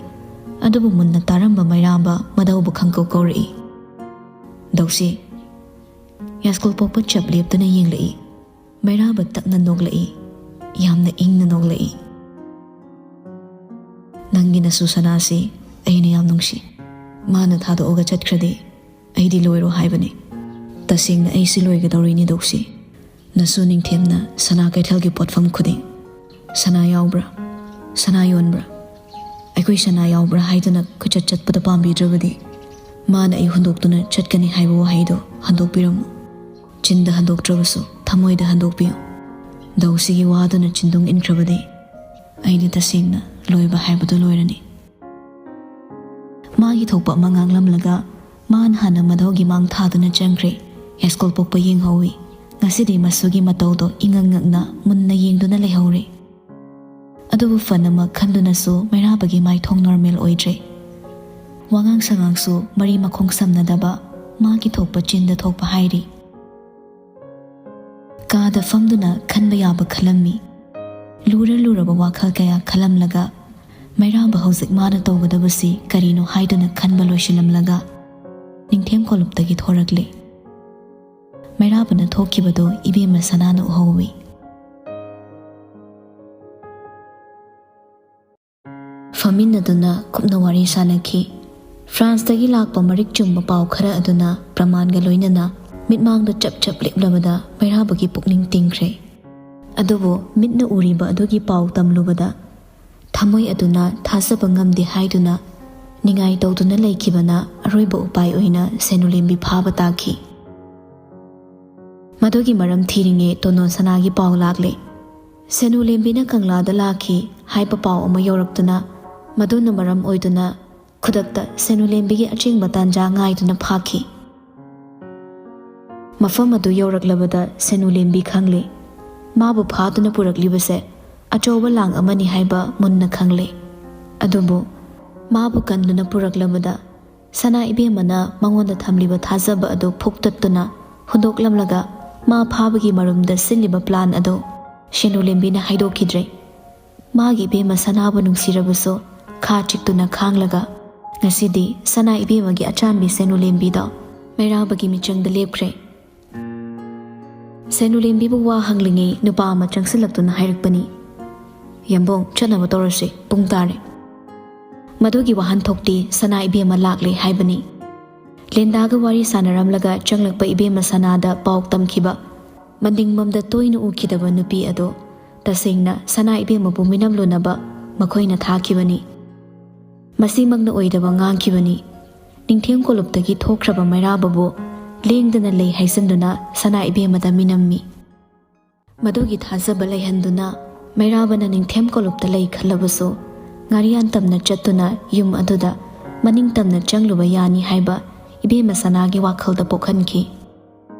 ꯑꯗꯨꯕꯨ ꯃꯨꯟꯅ ꯇꯥꯔꯝꯕ ꯃꯩꯔꯥꯕ ꯃꯙꯧꯕꯨ ꯈꯪꯀꯧ ꯀꯧꯔꯛꯏ꯫ "ꯗꯧꯁꯤ꯫" ꯌꯥꯏꯁ꯭ꯀꯨꯜ ꯄꯣꯛꯄ ꯆꯞ ꯂꯦꯞꯇꯨꯅ ꯌꯦꯡꯂꯛꯏ꯫ ꯃꯩꯔꯥꯕ ꯇꯞꯅ ꯅꯣꯛꯂꯛꯏ꯫ ꯌꯥꯝꯅ ꯏꯪꯅ ꯅꯣꯛꯂꯛꯏ꯫ "ꯅꯪꯒꯤ ꯅꯁꯨ ꯁꯅꯥꯁꯤ ꯑꯩꯅ ꯌꯥꯝ ꯅꯨꯡꯁꯤ꯫ ꯃꯥꯅ ꯊꯥꯗꯣꯛꯑꯒ ꯆꯠꯈ꯭ꯔꯗꯤ ꯑꯩꯗꯤ ꯂꯣꯏꯔꯣ ꯍꯥꯏꯕꯅꯤ꯫ ꯇꯁꯦꯡꯅ ꯑꯩꯁꯤ ꯂꯣꯏꯒꯗꯧꯔꯤꯅꯤ ꯗꯧꯁꯤ꯫ ꯅꯁꯨ ꯅꯤꯡꯊꯦꯝꯅ ꯁꯅꯥ ꯀꯩꯊꯦꯜꯒꯤ ꯄꯣꯠꯐꯝ ꯈꯨꯗꯤꯡ ꯁꯅꯥ ꯌꯥꯎꯕ꯭ꯔꯥ, ꯁꯅꯥ ꯌꯣꯟꯕ꯭ꯔꯥ, ꯑꯩꯈꯣꯏ ꯁꯅꯥ ꯌꯥꯎꯕ꯭ꯔꯥ ꯍꯥꯏꯗꯨꯅ ꯀꯣꯏꯆꯠ ꯆꯠꯄꯗ ꯄꯥꯝꯕꯤꯗ꯭ꯔꯕꯗꯤ ꯃꯥꯅ ꯑꯩ ꯍꯨꯟꯗꯣꯛꯇꯨꯅ ꯆꯠꯀꯅꯤ ꯍꯥꯏꯕ ꯋꯥꯍꯩꯗꯣ ꯍꯟꯗꯣꯛꯄꯤꯔꯝꯃꯨ꯫ ꯆꯤꯟꯗ ꯍꯟꯗꯣꯛꯇ꯭ꯔꯕꯁꯨ ꯊꯃꯣꯏꯗ ꯍꯟꯗꯣꯛꯄꯤꯌꯨ꯫ ꯗꯧꯁꯤꯒꯤ ꯋꯥꯗꯨꯅ ꯆꯤꯟꯗꯨꯡ ꯏꯟꯈ꯭ꯔꯕꯗꯤ ꯑꯩꯗꯤ ꯇꯁꯦꯡꯅ ꯂꯣꯏꯕ ꯍꯥꯏꯕꯗꯨ ꯂꯣꯏꯔꯅꯤ꯫" ꯃꯥꯒꯤ ꯊꯣꯛꯄ ꯑꯃ ꯉꯥꯡꯂꯝꯂꯒ ꯃꯥꯅ ꯍꯥꯟꯅ ꯃꯙꯧꯒꯤ ꯃꯥꯡ ꯊꯥꯗꯨꯅ ꯆꯪꯈ꯭ꯔꯦ꯫ ꯌꯥꯏꯁ꯭ꯀꯨꯜ ꯄꯣꯛꯄ ꯌꯦꯡꯍꯧꯏ꯫ ꯉꯁꯤꯗꯤ ꯃꯁꯨꯒꯤ ꯃꯇꯧꯗꯣ ꯏꯉꯛ ꯉꯛꯅ ꯃꯨꯟꯅ ꯌꯦꯡꯗꯨꯅ ꯂꯩꯍꯧꯔꯦ꯫ ꯑꯗꯨꯕꯨ ꯐꯅꯃꯛ ꯈꯟꯗꯨꯅꯁꯨ ꯃꯩꯔꯥꯕꯒꯤ ꯃꯥꯏꯊꯣꯡ ꯅꯣꯔꯃꯦꯜ ꯑꯣꯏꯗ꯭ꯔꯦ꯫ ꯋꯥꯉꯥꯡ ꯁꯉꯥꯡꯁꯨ ꯃꯔꯤ ꯃꯈꯣꯡ ꯁꯝꯅꯗꯕ, ꯃꯥꯒꯤ ꯊꯣꯛꯄ ꯆꯤꯟꯗ ꯊꯣꯛꯄ ꯍꯥꯏꯔꯤ꯫ ꯀꯥꯗ ꯐꯝꯗꯨꯅ ꯈꯟꯕ ꯌꯥꯕ ꯈꯜꯂꯝꯃꯤ꯫ ꯂꯨꯔ ꯂꯨꯔꯕ ꯋꯥꯈꯜ ꯀꯌꯥ ꯈꯜꯂꯝꯂꯒ ꯃꯩꯔꯥꯕ ꯍꯧꯖꯤꯛ ꯃꯥꯅ ꯇꯧꯒꯗꯕꯁꯤ ꯀꯔꯤꯅꯣ ꯍꯥꯏꯗꯨꯅ ꯈꯟꯕ ꯂꯣꯏꯁꯤꯜꯂꯝꯂꯒ ꯅꯤꯡꯊꯦꯝ ꯀꯣꯂꯨꯞꯇꯒꯤ ꯊꯣꯔꯛꯂꯦ꯫ ꯃꯩꯔꯥꯕꯅ ꯊꯣꯛꯈꯤꯕꯗꯨ ꯏꯕꯦꯝꯃ ꯁꯅꯥꯅ ꯎꯍꯧꯏ꯫ ꯐꯝꯃꯤꯟꯅꯗꯨꯅ ꯀꯨꯞꯅ ꯋꯥꯔꯤ ꯁꯥꯅꯈꯤ꯫ ꯐ꯭ꯔꯥꯟꯁꯇꯒꯤ ꯂꯥꯛꯄ ꯃꯔꯤꯛ ꯆꯨꯝꯕ ꯄꯥꯎ ꯈꯔ ꯑꯗꯨꯅ ꯄ꯭ꯔꯃꯥꯟꯒ ꯂꯣꯏꯅꯅ ꯃꯤꯠꯃꯥꯡꯗ ꯆꯞ ꯆꯞ ꯂꯦꯞꯂꯕꯗ ꯃꯩꯔꯥꯕꯒꯤ ꯄꯨꯛꯅꯤꯡ ꯇꯤꯡꯈ꯭ꯔꯦ꯫ ꯑꯗꯨꯕꯨ ꯃꯤꯠꯅ ꯎꯔꯤꯕ ꯑꯗꯨꯒꯤ ꯄꯥꯎ ꯇꯝꯂꯨꯕꯗ ꯊꯃꯣꯏ ꯑꯗꯨꯅ ꯊꯥꯖꯕ ꯉꯝꯗꯦ ꯍꯥꯏꯗꯨꯅ ꯅꯤꯡꯉꯥꯏ ꯇꯧꯗꯨꯅ ꯂꯩꯈꯤꯕꯅ ꯑꯔꯣꯏꯕ ꯎꯄꯥꯏ ꯑꯣꯏꯅ ꯁꯦꯅꯨꯂꯦꯝꯕꯤ ꯐꯥꯕ ꯇꯥꯈꯤ꯫ ꯃꯗꯨꯒꯤ ꯃꯔꯝ ꯊꯤꯔꯤꯉꯩ ꯇꯣꯅꯣ ꯁꯅꯥꯒꯤ ꯄꯥꯎ ꯂꯥꯛꯂꯦ꯫ ꯁꯦꯅꯨꯂꯦꯝꯕꯤꯅ ꯀꯪꯂꯥꯗ ꯂꯥꯛꯈꯤ ꯍꯥꯏꯕ ꯄꯥꯎ ꯑꯃ ꯌꯧꯔꯛꯇꯨꯅ ꯃꯗꯨꯅ ꯃꯔꯝ ꯑꯣꯏꯗꯨꯅ ꯈꯨꯗꯛꯇ ꯁꯦꯅꯨꯂꯦꯝꯕꯤꯒꯤ ꯑꯆꯤꯡꯕ ꯇꯥꯟꯖꯥ ꯉꯥꯏꯗꯨꯅ ꯐꯥꯈꯤ꯫ ꯃꯐꯝ ꯑꯗꯨ ꯌꯧꯔꯛꯂꯕꯗ ꯁꯦꯅꯨꯂꯦꯝꯕꯤ ꯈꯪꯂꯦ꯫ ꯃꯥꯕꯨ ꯐꯥꯗꯨꯅ ꯄꯨꯔꯛꯂꯤꯕꯁꯦ ꯑꯆꯧꯕ ꯂꯥꯡ ꯑꯃꯅꯤ ꯍꯥꯏꯕ ꯃꯨꯟꯅ ꯈꯪꯂꯦ꯫ ꯑꯗꯨꯕꯨ ꯃꯥꯕꯨ ꯀꯟꯗꯨꯅ ꯄꯨꯔꯛꯂꯕꯗ ꯁꯅꯥ ꯏꯕꯦꯝꯃꯅ ꯃꯉꯣꯟꯗ ꯊꯝꯂꯤꯕ ꯊꯥꯖꯕ ꯑꯗꯨ ꯐꯨꯛꯇꯠꯇꯨꯅ ꯍꯨꯟꯗꯣꯛꯂꯝꯂꯒ ꯃꯥ ꯐꯥꯕꯒꯤ ꯃꯔꯨꯝꯗ ꯁꯤꯜꯂꯤꯕ ꯄ꯭ꯂꯥꯟ ꯑꯗꯨ ꯁꯦꯅꯨꯂꯦꯝꯕꯤꯅ ꯍꯥꯏꯗꯣꯛꯈꯤꯗ꯭ꯔꯦ꯫ ꯃꯥꯒꯤ ꯏꯕꯦꯝꯃ ꯁꯅꯥꯕꯨ ꯅꯨꯡꯁꯤꯔꯕꯁꯨ ꯈꯥ ꯆꯤꯛꯇꯨꯅ ꯈꯥꯡꯂꯒ ꯉꯁꯤꯗꯤ ꯁꯅꯥ ꯏꯕꯦꯝꯃꯒꯤ ꯑꯆꯥꯟꯕꯤ ꯁꯦꯅꯨꯂꯦꯝꯕꯤꯗꯣ ꯃꯩꯔꯥꯕꯒꯤ ꯃꯤꯆꯪꯗ ꯂꯦꯞꯈ꯭ꯔꯦ꯫ ꯁꯦꯅꯨꯂꯦꯝꯕꯤꯕꯨ ꯋꯥ ꯍꯪꯂꯤꯉꯩ ꯅꯨꯄꯥ ꯑꯃ ꯆꯪꯁꯤꯜꯂꯛꯇꯨꯅ ꯍꯥꯏꯔꯛꯄꯅꯤ, "ꯌꯥꯝꯕꯨꯡ, ꯆꯠꯅꯕ ꯇꯧꯔꯁꯤ, ꯄꯨꯡ ꯇꯥꯔꯦ"꯫ ꯃꯗꯨꯒꯤ ꯋꯥꯍꯟꯊꯣꯛꯇꯤ ꯁꯅꯥ ꯏꯕꯦꯝꯃ ꯂꯥꯛꯂꯦ ꯍꯥꯏꯕꯅꯤ꯫ ꯂꯦꯟꯗꯥꯒ ꯋꯥꯔꯤ ꯁꯥꯟꯅꯔꯝꯂꯒ ꯆꯪꯂꯛꯄ ꯏꯕꯦꯝꯃ ꯁꯅꯥꯗ ꯄꯥꯎ ꯇꯝꯈꯤꯕ, ꯃꯅꯤꯡꯃꯝꯗ ꯇꯣꯏꯅ ꯎꯈꯤꯗꯕ ꯅꯨꯄꯤ ꯑꯗꯣ ꯇꯁꯦꯡꯅ ꯁꯅꯥ ꯏꯕꯦꯝꯃꯕꯨ ꯃꯤꯅꯝꯂꯨꯅꯕ ꯃꯈꯣꯏꯅ ꯊꯥꯈꯤꯕꯅꯤ꯫ ꯃꯁꯤꯃꯛꯅ ꯑꯣꯏꯗꯕ ꯉꯥꯡꯈꯤꯕꯅꯤ꯫ ꯅꯤꯡꯊꯦꯝ ꯀꯣꯂꯨꯞꯇꯒꯤ ꯊꯣꯛꯈ꯭ꯔꯕ ꯃꯩꯔꯥꯕꯕꯨ ꯂꯦꯡꯗꯅ ꯂꯩ ꯍꯥꯏꯖꯤꯟꯗꯨꯅ ꯁꯅꯥ ꯏꯕꯦꯝꯃꯗ ꯃꯤꯅꯝꯃꯤ꯫ ꯃꯗꯨꯒꯤ ꯊꯥꯖꯕ ꯂꯩꯍꯟꯗꯨꯅ ꯃꯩꯔꯥꯕꯅ ꯅꯤꯡꯊꯦꯝ ꯀꯣꯂꯨꯞꯇ ꯂꯩ ꯈꯜꯂꯕꯁꯨ ꯉꯥꯔꯤꯌꯥꯟ ꯇꯝꯅ ꯆꯠꯇꯨꯅ ꯌꯨꯝ ꯑꯗꯨꯗ ꯃꯅꯤꯡ ꯇꯝꯅ ꯆꯪꯂꯨꯕ ꯌꯥꯅꯤ ꯍꯥꯏꯕ ꯏꯕꯦꯝꯃ ꯁꯅꯥꯒꯤ ꯋꯥꯈꯜꯗ ꯄꯣꯛꯍꯟꯈꯤ꯫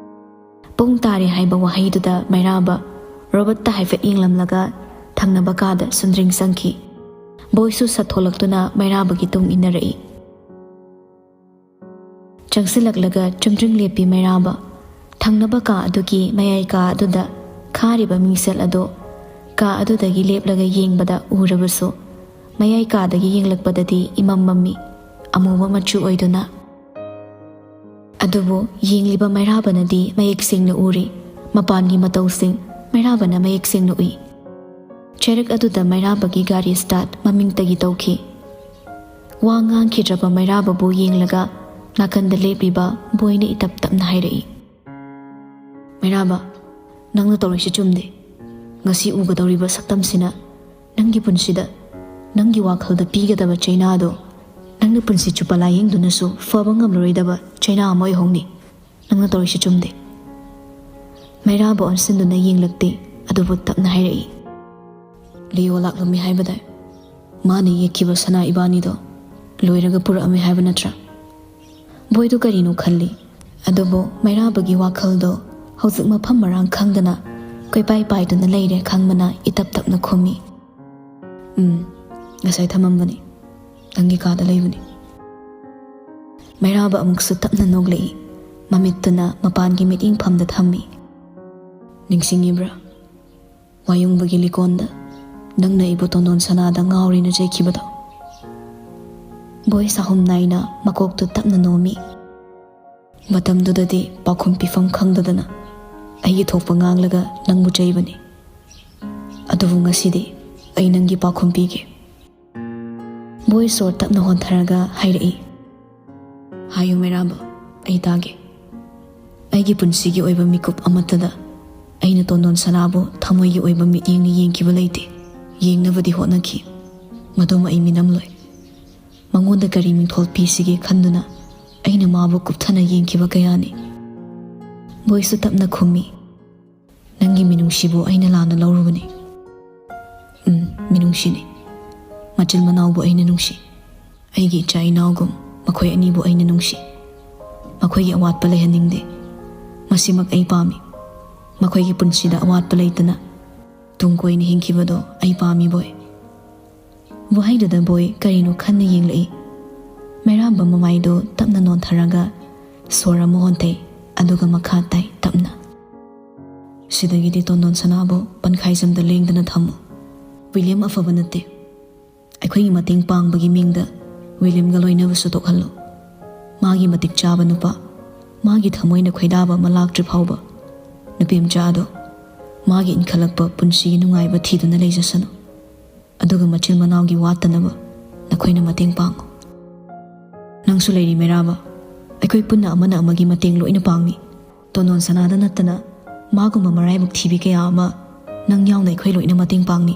ꯄꯨꯡ ꯇꯥꯔꯦ ꯍꯥꯏꯕ ꯋꯥꯍꯩꯗꯨꯗ ꯃꯩꯔꯥꯕ ꯔꯣꯕꯣꯠꯇ ꯍꯥꯏꯐꯦꯠ ꯌꯦꯡꯂꯝꯂꯒ ꯊꯪꯅꯕ ꯀꯥꯗ ꯁꯨꯟꯗ꯭ꯔꯤꯡ ꯆꯪꯈꯤ꯫ ꯕꯣꯏꯁꯨ ꯁꯠꯊꯣꯛꯂꯛꯇꯨꯅ ꯃꯩꯔꯥꯕꯒꯤ ꯇꯨꯡ ꯏꯟꯅꯔꯛꯏ꯫ ꯆꯪꯁꯤꯜꯂꯛꯂꯒ ꯆꯨꯝꯗ꯭ꯔꯤꯡ ꯂꯦꯞꯄꯤ ꯃꯩꯔꯥꯕ꯫ ꯊꯪꯅꯕ ꯀꯥ ꯑꯗꯨꯒꯤ ꯃꯌꯥꯏ ꯀꯥ ꯑꯗꯨꯗ ꯈꯥꯔꯤꯕ ꯃꯤꯡꯁꯦꯜ ꯑꯗꯨ ꯀꯥ ꯑꯗꯨꯗꯒꯤ ꯂꯦꯞꯂꯒ ꯌꯦꯡꯕꯗ ꯎꯔꯕꯁꯨ, ꯃꯌꯥꯏ ꯀꯥꯗꯒꯤ ꯌꯦꯡꯂꯛꯄꯗꯗꯤ ꯏꯃꯝ ꯃꯝꯃꯤ, ꯑꯃꯨꯕ ꯃꯆꯨ ꯑꯣꯏꯗꯨꯅ꯫ ꯑꯗꯨꯕꯨ ꯌꯦꯡꯂꯤꯕ ꯃꯩꯔꯥꯕꯅꯗꯤ ꯃꯌꯦꯛ ꯁꯦꯡꯅ ꯎꯔꯤ, ꯃꯄꯥꯟꯒꯤ ꯃꯇꯧꯁꯤꯡ ꯃꯩꯔꯥꯕꯅ ꯃꯌꯦꯛ ꯁꯦꯡꯅ ꯎꯏ꯫ ꯆꯩꯔꯛ ꯑꯗꯨꯗ ꯃꯩꯔꯥꯕꯒꯤ ꯒꯥꯔꯤ ꯁ꯭ꯇꯥꯔꯠ ꯃꯃꯤꯡꯇꯒꯤ ꯇꯧꯈꯤ꯫ ꯋꯥ ꯉꯥꯡꯈꯤꯗ꯭ꯔꯕ ꯃꯩꯔꯥꯕꯕꯨ ꯌꯦꯡꯂꯒ ꯅꯥꯀꯟꯗ ꯂꯦꯞꯂꯤꯕ ꯕꯣꯏꯅ ꯏꯇꯞ ꯇꯞꯅ ꯍꯥꯏꯔꯛꯏ, "ꯃꯩꯔꯥꯕ, ꯅꯪꯅ ꯇꯧꯔꯤꯁꯤ ꯆꯨꯝꯗꯦ꯫ ꯉꯁꯤ ꯎꯒꯗꯧꯔꯤꯕ ꯁꯛꯇꯝꯁꯤꯅ ꯅꯪꯒꯤ ꯄꯨꯟꯁꯤꯗ ꯅꯪꯒꯤ ꯋꯥꯈꯜꯗ ꯄꯤꯒꯗꯕ ꯆꯩꯅꯥꯗꯣ ꯅꯪꯅ ꯄꯨꯟꯁꯤ ꯆꯨꯞꯄ ꯂꯥꯌꯦꯡꯗꯨꯅꯁꯨ ꯐꯕ ꯉꯝꯂꯔꯣꯏꯗꯕ ꯆꯩꯅꯥ ꯑꯃ ꯑꯣꯏꯍꯧꯅꯤ꯫ ꯅꯪꯅ ꯇꯧꯔꯤꯁꯤ ꯆꯨꯝꯗꯦ꯫" ꯃꯩꯔꯥꯕ ꯑꯣꯟꯁꯤꯟꯗꯨꯅ ꯌꯦꯡꯂꯛꯇꯦ, ꯑꯗꯨꯕꯨ ꯇꯞꯅ ꯍꯥꯏꯔꯛꯏ, "ꯂꯤꯑꯣ ꯂꯥꯛꯂꯝꯃꯤ ꯍꯥꯏꯕꯗꯥꯏ? ꯃꯥꯅ ꯌꯦꯛꯈꯤꯕ ꯁꯅꯥ ꯏꯕꯥꯅꯤꯗꯣ ꯂꯣꯏꯔꯒ ꯄꯨꯔꯛꯑꯝꯃꯤ ꯍꯥꯏꯕ ꯅꯠꯇ꯭ꯔꯥ?" ꯕꯣꯏꯗꯨ ꯀꯔꯤꯅꯣ ꯈꯜꯂꯤ, ꯑꯗꯨꯕꯨ ꯃꯩꯔꯥꯕꯒꯤ ꯋꯥꯈꯜꯗꯣ ꯍꯧꯖꯤꯛ ꯃꯐꯝ ꯃꯔꯥꯡ ꯈꯪꯗꯅ ꯀꯣꯏꯄꯥꯏ ꯄꯥꯏꯗꯨꯅ ꯂꯩꯔꯦ ꯈꯪꯕꯅ ꯏꯇꯞ ꯇꯞꯅ ꯈꯨꯝꯃꯤ, "ꯎꯝ, ꯉꯁꯥꯏ ꯊꯝꯃꯝꯕꯅꯤ, ꯅꯪꯒꯤ ꯀꯥꯗ ꯂꯩꯕꯅꯤ꯫" ꯃꯩꯔꯥꯕ ꯑꯃꯨꯛꯁꯨ ꯇꯞꯅ ꯅꯣꯛꯂꯛꯏ, ꯃꯃꯤꯠꯇꯨꯅ ꯃꯄꯥꯟꯒꯤ ꯃꯤꯠꯌꯦꯡꯐꯝꯗ ꯊꯝꯃꯤ꯫ "ꯅꯤꯡꯁꯤꯡꯉꯤꯕ꯭ꯔꯥ? ꯋꯥꯌꯨꯡꯕꯒꯤ ꯂꯤꯀꯣꯟꯗ ꯅꯪꯅ ꯑꯩꯕꯨ ꯇꯣꯟꯗꯣꯟ ꯁꯅꯥꯗ ꯉꯥꯎꯔꯦꯅ ꯆꯩꯈꯤꯕꯗꯣ?" ꯕꯣꯏ ꯁꯥꯍꯨꯝ ꯅꯥꯏꯅ ꯃꯀꯣꯛꯇꯨ ꯇꯞꯅ ꯅꯣꯝꯃꯤ꯫ "ꯃꯇꯝꯗꯨꯗꯗꯤ ꯄꯥꯎꯈꯨꯝ ꯄꯤꯐꯝ ꯈꯪꯗꯗꯅ ꯑꯩꯒꯤ ꯊꯣꯛꯄ ꯉꯥꯡꯂꯒ ꯅꯪꯕꯨ ꯆꯩꯕꯅꯤ꯫ ꯑꯗꯨꯕꯨ ꯉꯁꯤꯗꯤ ꯑꯩ ꯅꯪꯒꯤ ꯄꯥꯎꯈꯨꯝ ꯄꯤꯒꯦ꯫" ꯕꯣꯏ ꯁꯣꯔ ꯇꯞꯅ ꯍꯣꯟꯊꯔꯒ ꯍꯥꯏꯔꯛꯏ, "ꯍꯥꯏꯌꯨ ꯃꯩꯔꯥꯕ, ꯑꯩ ꯇꯥꯒꯦ꯫ ꯑꯩꯒꯤ ꯄꯨꯟꯁꯤꯒꯤ ꯑꯣꯏꯕ ꯃꯤꯀꯨꯞ ꯑꯃꯠꯇꯗ ꯑꯩꯅ ꯇꯣꯟꯗꯣꯟ ꯁꯅꯥꯕꯨ ꯊꯃꯣꯏꯒꯤ ꯑꯣꯏꯕ ꯃꯤꯠꯌꯦꯡꯅ ꯌꯦꯡꯈꯤꯕ ꯂꯩꯇꯦ꯫ ꯌꯦꯡꯅꯕꯗꯤ ꯍꯣꯠꯅꯈꯤ, ꯃꯗꯨꯃ ꯑꯩ ꯃꯤꯅꯝꯂꯣꯏ꯫ ꯃꯉꯣꯟꯗ ꯀꯔꯤ ꯃꯤꯡꯊꯣꯜ ꯄꯤꯁꯤꯒꯦ ꯈꯟꯗꯨꯅ ꯑꯩꯅ ꯃꯥꯕꯨ ꯀꯨꯞꯊꯅ ꯌꯦꯡꯈꯤꯕ ꯀꯌꯥꯅꯤ꯫" ꯕꯣꯏꯁꯨ ꯇꯞꯅ ꯈꯨꯝꯃꯤ, "ꯅꯪꯒꯤ ꯃꯤꯅꯨꯡꯁꯤꯕꯨ ꯑꯩꯅ ꯂꯥꯟꯅ ꯂꯧꯔꯨꯕꯅꯤ꯫ ꯎꯝ, ꯃꯤꯅꯨꯡꯁꯤꯅꯤ꯫ ꯃꯆꯤꯟ ꯃꯅꯥꯎꯕꯨ ꯑꯩꯅ ꯅꯨꯡꯁꯤ꯫ ꯑꯩꯒꯤ ꯏꯆꯥ ꯏꯅꯥꯎꯒꯨꯝ ꯃꯈꯣꯏ ꯑꯅꯤꯕꯨ ꯑꯩꯅ ꯅꯨꯡꯁꯤ꯫ ꯃꯈꯣꯏꯒꯤ ꯑꯋꯥꯠꯄ ꯂꯩꯍꯟꯅꯤꯡꯗꯦ꯫ ꯃꯁꯤꯃꯛ ꯑꯩ ꯄꯥꯝꯃꯤ꯫ ꯃꯈꯣꯏꯒꯤ ꯄꯨꯟꯁꯤꯗ ꯑꯋꯥꯠꯄ ꯂꯩꯇꯅ ꯇꯨꯡ ꯀꯣꯏꯅ ꯍꯤꯡꯈꯤꯕꯗꯣ ꯑꯩ ꯄꯥꯝꯃꯤ, ꯕꯣꯏ꯫" ꯋꯥꯍꯩꯗꯨꯗ ꯕꯣꯏ ꯀꯔꯤꯅꯣ ꯈꯟꯅ ꯌꯦꯡꯂꯛꯏ꯫ ꯃꯩꯔꯥꯕ ꯃꯃꯥꯏꯗꯨ ꯇꯞꯅ ꯅꯣꯟꯊꯔꯒ ꯁꯣꯔ ꯑꯃ ꯍꯣꯟꯊꯩ, ꯑꯗꯨꯒ ꯃꯈꯥ ꯇꯥꯏ ꯇꯞꯅ꯫ "ꯁꯤꯗꯒꯤꯗꯤ ꯇꯣꯟꯗꯣꯟ ꯁꯅꯥꯕꯨ ꯄꯟꯈꯥꯏꯖꯝꯗ ꯂꯦꯡꯗꯅ ꯊꯝꯃꯨ꯫ ꯋꯤꯂꯤꯌꯝ ꯑꯐꯕ ꯅꯠꯇꯦ꯫ ꯑꯩꯈꯣꯏꯒꯤ ꯃꯇꯦꯡ ꯄꯥꯡꯕꯒꯤ ꯃꯤꯡꯗ ꯋꯤꯂꯤꯌꯝꯒ ꯂꯣꯏꯅꯕꯁꯨ ꯇꯣꯛꯍꯜꯂꯨ꯫ ꯃꯥꯒꯤ ꯃꯇꯤꯛ ꯆꯥꯕ ꯅꯨꯄꯥ, ꯃꯥꯒꯤ ꯊꯃꯣꯏꯅ ꯈꯣꯏꯗꯥꯕ ꯑꯃ ꯂꯥꯛꯇ꯭ꯔꯤ ꯐꯥꯎꯕ, ꯅꯨꯄꯤ ꯃꯆꯥ ꯑꯗꯣ ꯃꯥꯒꯤ ꯏꯟꯈꯠꯂꯛꯄ ꯄꯨꯟꯁꯤꯒꯤ ꯅꯨꯡꯉꯥꯏꯕ ꯊꯤꯗꯨꯅ ꯂꯩꯖꯁꯅꯨ꯫ ꯑꯗꯨꯒ ꯃꯆꯤꯟ ꯃꯅꯥꯎꯒꯤ ꯋꯥꯠꯇꯅꯕ ꯅꯈꯣꯏꯅ ꯃꯇꯦꯡ ꯄꯥꯡꯉꯨ꯫ ꯅꯪꯁꯨ ꯂꯩꯔꯤ ꯃꯩꯔꯥꯕ꯫ ꯑꯩꯈꯣꯏ ꯄꯨꯟꯅ ꯑꯃꯅ ꯑꯃꯒꯤ ꯃꯇꯦꯡ ꯂꯣꯏꯅ ꯄꯥꯡꯅꯤ꯫ ꯇꯣꯟꯗꯣꯟ ꯁꯅꯥꯗ ꯅꯠꯇꯅ ꯃꯥꯒꯨꯝꯕ ꯃꯔꯥꯏꯕꯛ ꯊꯤꯕꯤ ꯀꯌꯥ ꯑꯃ ꯅꯪ ꯌꯥꯎꯅ ꯑꯩꯈꯣꯏ ꯂꯣꯏꯅ ꯃꯇꯦꯡ ꯄꯥꯡꯅꯤ꯫"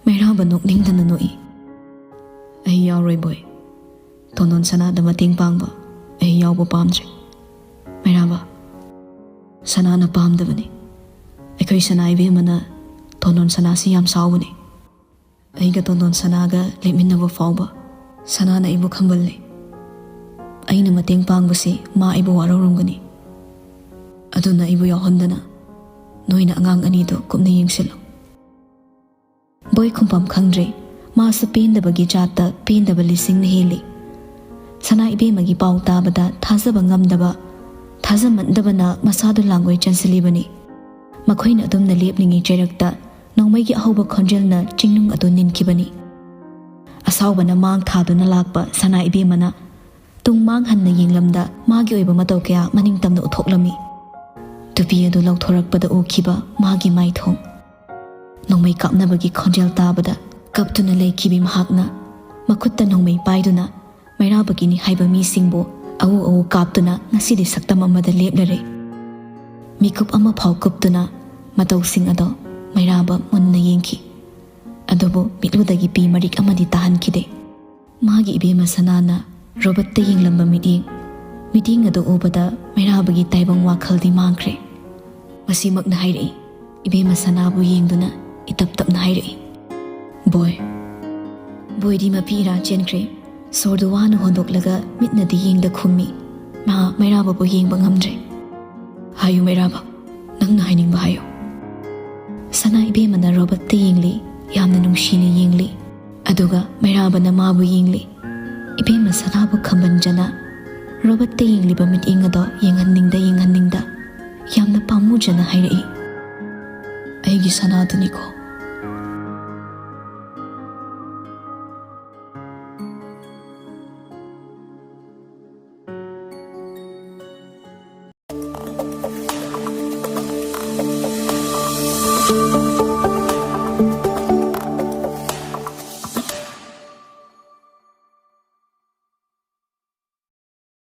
ꯃꯩꯔꯥꯕ ꯅꯣꯛꯅꯤꯡꯗꯅ ꯅꯣꯛꯏ꯫ "ꯑꯩ ꯌꯥꯎꯔꯣꯏ, ꯕꯣꯏ꯫ ꯇꯣꯟꯗꯣꯟ ꯁꯅꯥꯗ ꯃꯇꯦꯡ ꯄꯥꯡꯕ ꯑꯩ ꯌꯥꯎꯕ ꯄꯥꯝꯗ꯭ꯔꯦ, ꯃꯩꯔꯥꯕ꯫ ꯁꯅꯥꯅ ꯄꯥꯝꯗꯕꯅꯤ꯫ ꯑꯩꯈꯣꯏ ꯁꯅꯥ ꯏꯕꯦꯝꯃꯅ ꯇꯣꯟꯗꯣꯟ ꯁꯅꯥꯁꯤ ꯌꯥꯝ ꯁꯥꯎꯕꯅꯤ꯫ ꯑꯩꯒ ꯇꯣꯟꯗꯣꯟ ꯁꯅꯥꯒ ꯂꯦꯞꯃꯤꯟꯅꯕ ꯐꯥꯎꯕ ꯁꯅꯥꯅ ꯑꯩꯕꯨ ꯈꯝꯕꯜꯂꯤ꯫ ꯑꯩꯅ ꯃꯇꯦꯡ ꯄꯥꯡꯕꯁꯤ ꯃꯥ ꯑꯩꯕꯨ ꯋꯥꯔꯧꯔꯝꯒꯅꯤ꯫ ꯑꯗꯨꯅ ꯑꯩꯕꯨ ꯌꯥꯎꯍꯟꯗꯅ ꯅꯣꯏꯅ ꯑꯉꯥꯡ ꯑꯅꯤꯗꯨ ꯀꯨꯞꯅ ꯌꯦꯡꯁꯤꯜꯂꯨ꯫" ꯕꯣꯏ ꯈꯨꯝꯐꯝ ꯈꯪꯗ꯭ꯔꯦ꯫ ꯃꯥꯁꯨ ꯄꯦꯟꯗꯕꯒꯤ ꯖꯥꯠꯇ ꯄꯦꯟꯗꯕ ꯂꯤꯁꯤꯡꯅ ꯍꯦꯜꯂꯤ꯫ ꯁꯅꯥ ꯏꯕꯦꯝꯃꯒꯤ ꯄꯥꯎ ꯇꯥꯕꯗ ꯊꯥꯖꯕ ꯉꯝꯗꯕ, ꯊꯥꯖꯃꯟꯗꯕꯅ ꯃꯁꯥꯗꯨ ꯂꯥꯡꯒꯣꯏ ꯆꯟꯁꯤꯜꯂꯤꯕꯅꯤ꯫ ꯃꯈꯣꯏꯅ ꯑꯗꯨꯝꯅ ꯂꯦꯞꯂꯤꯉꯩ ꯆꯩꯔꯛꯇ ꯅꯣꯡꯃꯩꯒꯤ ꯑꯍꯧꯕ ꯈꯣꯟꯖꯦꯜꯅ ꯆꯤꯡꯅꯨꯡ ꯑꯗꯨ ꯅꯤꯟꯈꯤꯕꯅꯤ꯫ ꯑꯁꯥꯎꯕꯅ ꯃꯥꯡ ꯊꯥꯗꯨꯅ ꯂꯥꯛꯄ ꯁꯅꯥ ꯏꯕꯦꯝꯃꯅ ꯇꯨꯡ ꯃꯥꯡ ꯍꯟꯅ ꯌꯦꯡꯂꯝꯗ ꯃꯥꯒꯤ ꯑꯣꯏꯕ ꯃꯇꯧ ꯀꯌꯥ ꯃꯅꯤꯡ ꯇꯝꯅ ꯎꯠꯊꯣꯛꯂꯝꯃꯤ꯫ ꯇꯨꯄꯤ ꯑꯗꯨ ꯂꯧꯊꯣꯔꯛꯄꯗ ꯎꯈꯤꯕ ꯃꯥꯒꯤ ꯃꯥꯏꯊꯣꯡ꯫ ꯅꯣꯡꯃꯩ ꯀꯥꯞꯅꯕꯒꯤ ꯈꯣꯟꯖꯦꯜ ꯇꯥꯕꯗ ꯀꯞꯇꯨꯅ ꯂꯩꯈꯤꯕꯤ ꯃꯍꯥꯛꯅ ꯃꯈꯨꯠꯇ ꯅꯣꯡꯃꯩ ꯄꯥꯏꯗꯨꯅ ꯃꯩꯔꯥꯕꯒꯤꯅꯤ ꯍꯥꯏꯕ ꯃꯤꯁꯤꯡꯕꯨ ꯑꯎ ꯑꯎ ꯀꯥꯞꯇꯨꯅ ꯉꯁꯤꯗꯤ ꯁꯛꯇꯝ ꯑꯃꯗ ꯂꯦꯞꯂꯔꯦ꯫ ꯃꯤꯀꯨꯞ ꯑꯃꯐꯥꯎ ꯀꯨꯞꯇꯨꯅ ꯃꯇꯧꯁꯤꯡ ꯑꯗꯣ ꯃꯩꯔꯥꯕ ꯃꯨꯟꯅ ꯌꯦꯡꯈꯤ꯫ ꯑꯗꯨꯕꯨ ꯃꯤꯠꯂꯨꯗꯒꯤ ꯄꯤ ꯃꯔꯤꯛ ꯑꯃꯗꯤ ꯇꯥꯍꯟꯈꯤꯗꯦ꯫ ꯃꯥꯒꯤ ꯏꯕꯦꯝꯃ ꯁꯅꯥꯅ ꯔꯣꯕꯠꯇ ꯌꯦꯡꯂꯝꯕ ꯃꯤꯠꯌꯦꯡ, ꯃꯤꯠꯌꯦꯡ ꯑꯗꯨ ꯎꯕꯗ ꯃꯩꯔꯥꯕꯒꯤ ꯇꯥꯏꯕꯪ ꯋꯥꯈꯜꯗꯤ ꯃꯥꯡꯈ꯭ꯔꯦ꯫ ꯃꯁꯤꯃꯛꯅ ꯍꯥꯏꯔꯛꯏ, ꯏꯕꯦꯝꯃ ꯁꯅꯥꯕꯨ ꯌꯦꯡꯗꯨꯅ ꯏꯇꯞ ꯇꯞꯅ ꯍꯥꯏꯔꯛꯏ, "ꯕꯣꯏ꯫" ꯕꯣꯏꯗꯤ ꯃꯄꯤ ꯏꯔꯥ ꯆꯦꯟꯈ꯭ꯔꯦ꯫ ꯁꯣꯔꯗꯨ ꯋꯥꯅ ꯍꯣꯟꯗꯣꯛꯂꯒ ꯃꯤꯠꯅꯗꯤ ꯌꯦꯡꯗ ꯈꯨꯝꯃꯤ꯫ ꯃꯍꯥꯛ ꯃꯩꯔꯥꯕꯕꯨ ꯌꯦꯡꯕ ꯉꯝꯗ꯭ꯔꯦ꯫ "ꯍꯥꯏꯌꯨ ꯃꯩꯔꯥꯕ, ꯅꯪꯅ ꯍꯥꯏꯅꯤꯡꯕ ꯍꯥꯏꯌꯨ꯫" ꯁꯅꯥ ꯏꯕꯦꯝꯃꯅ ꯔꯣꯕꯠꯇ ꯌꯦꯡꯂꯤ, ꯌꯥꯝꯅ ꯅꯨꯡꯁꯤꯅ ꯌꯦꯡꯂꯤ꯫ ꯑꯗꯨꯒ ꯃꯩꯔꯥꯕꯅ ꯃꯥꯕꯨ ꯌꯦꯡꯂꯤ꯫ ꯏꯕꯦꯝꯃ ꯁꯅꯥꯕꯨ ꯈꯝꯕꯟꯖꯅ ꯔꯣꯕꯔꯠꯇ ꯌꯦꯡꯂꯤꯕ ꯃꯤꯠꯌꯦꯡ ꯑꯗꯣ ꯌꯦꯡꯍꯟꯅꯤꯡꯗ ꯌꯦꯡꯍꯟꯅꯤꯡꯗ ꯌꯥꯝꯅ ꯄꯥꯝꯃꯨꯖꯅ ꯍꯥꯏꯔꯛꯏ, "ꯑꯩꯒꯤ ꯁꯅꯥꯗꯨꯅꯤꯀꯣ,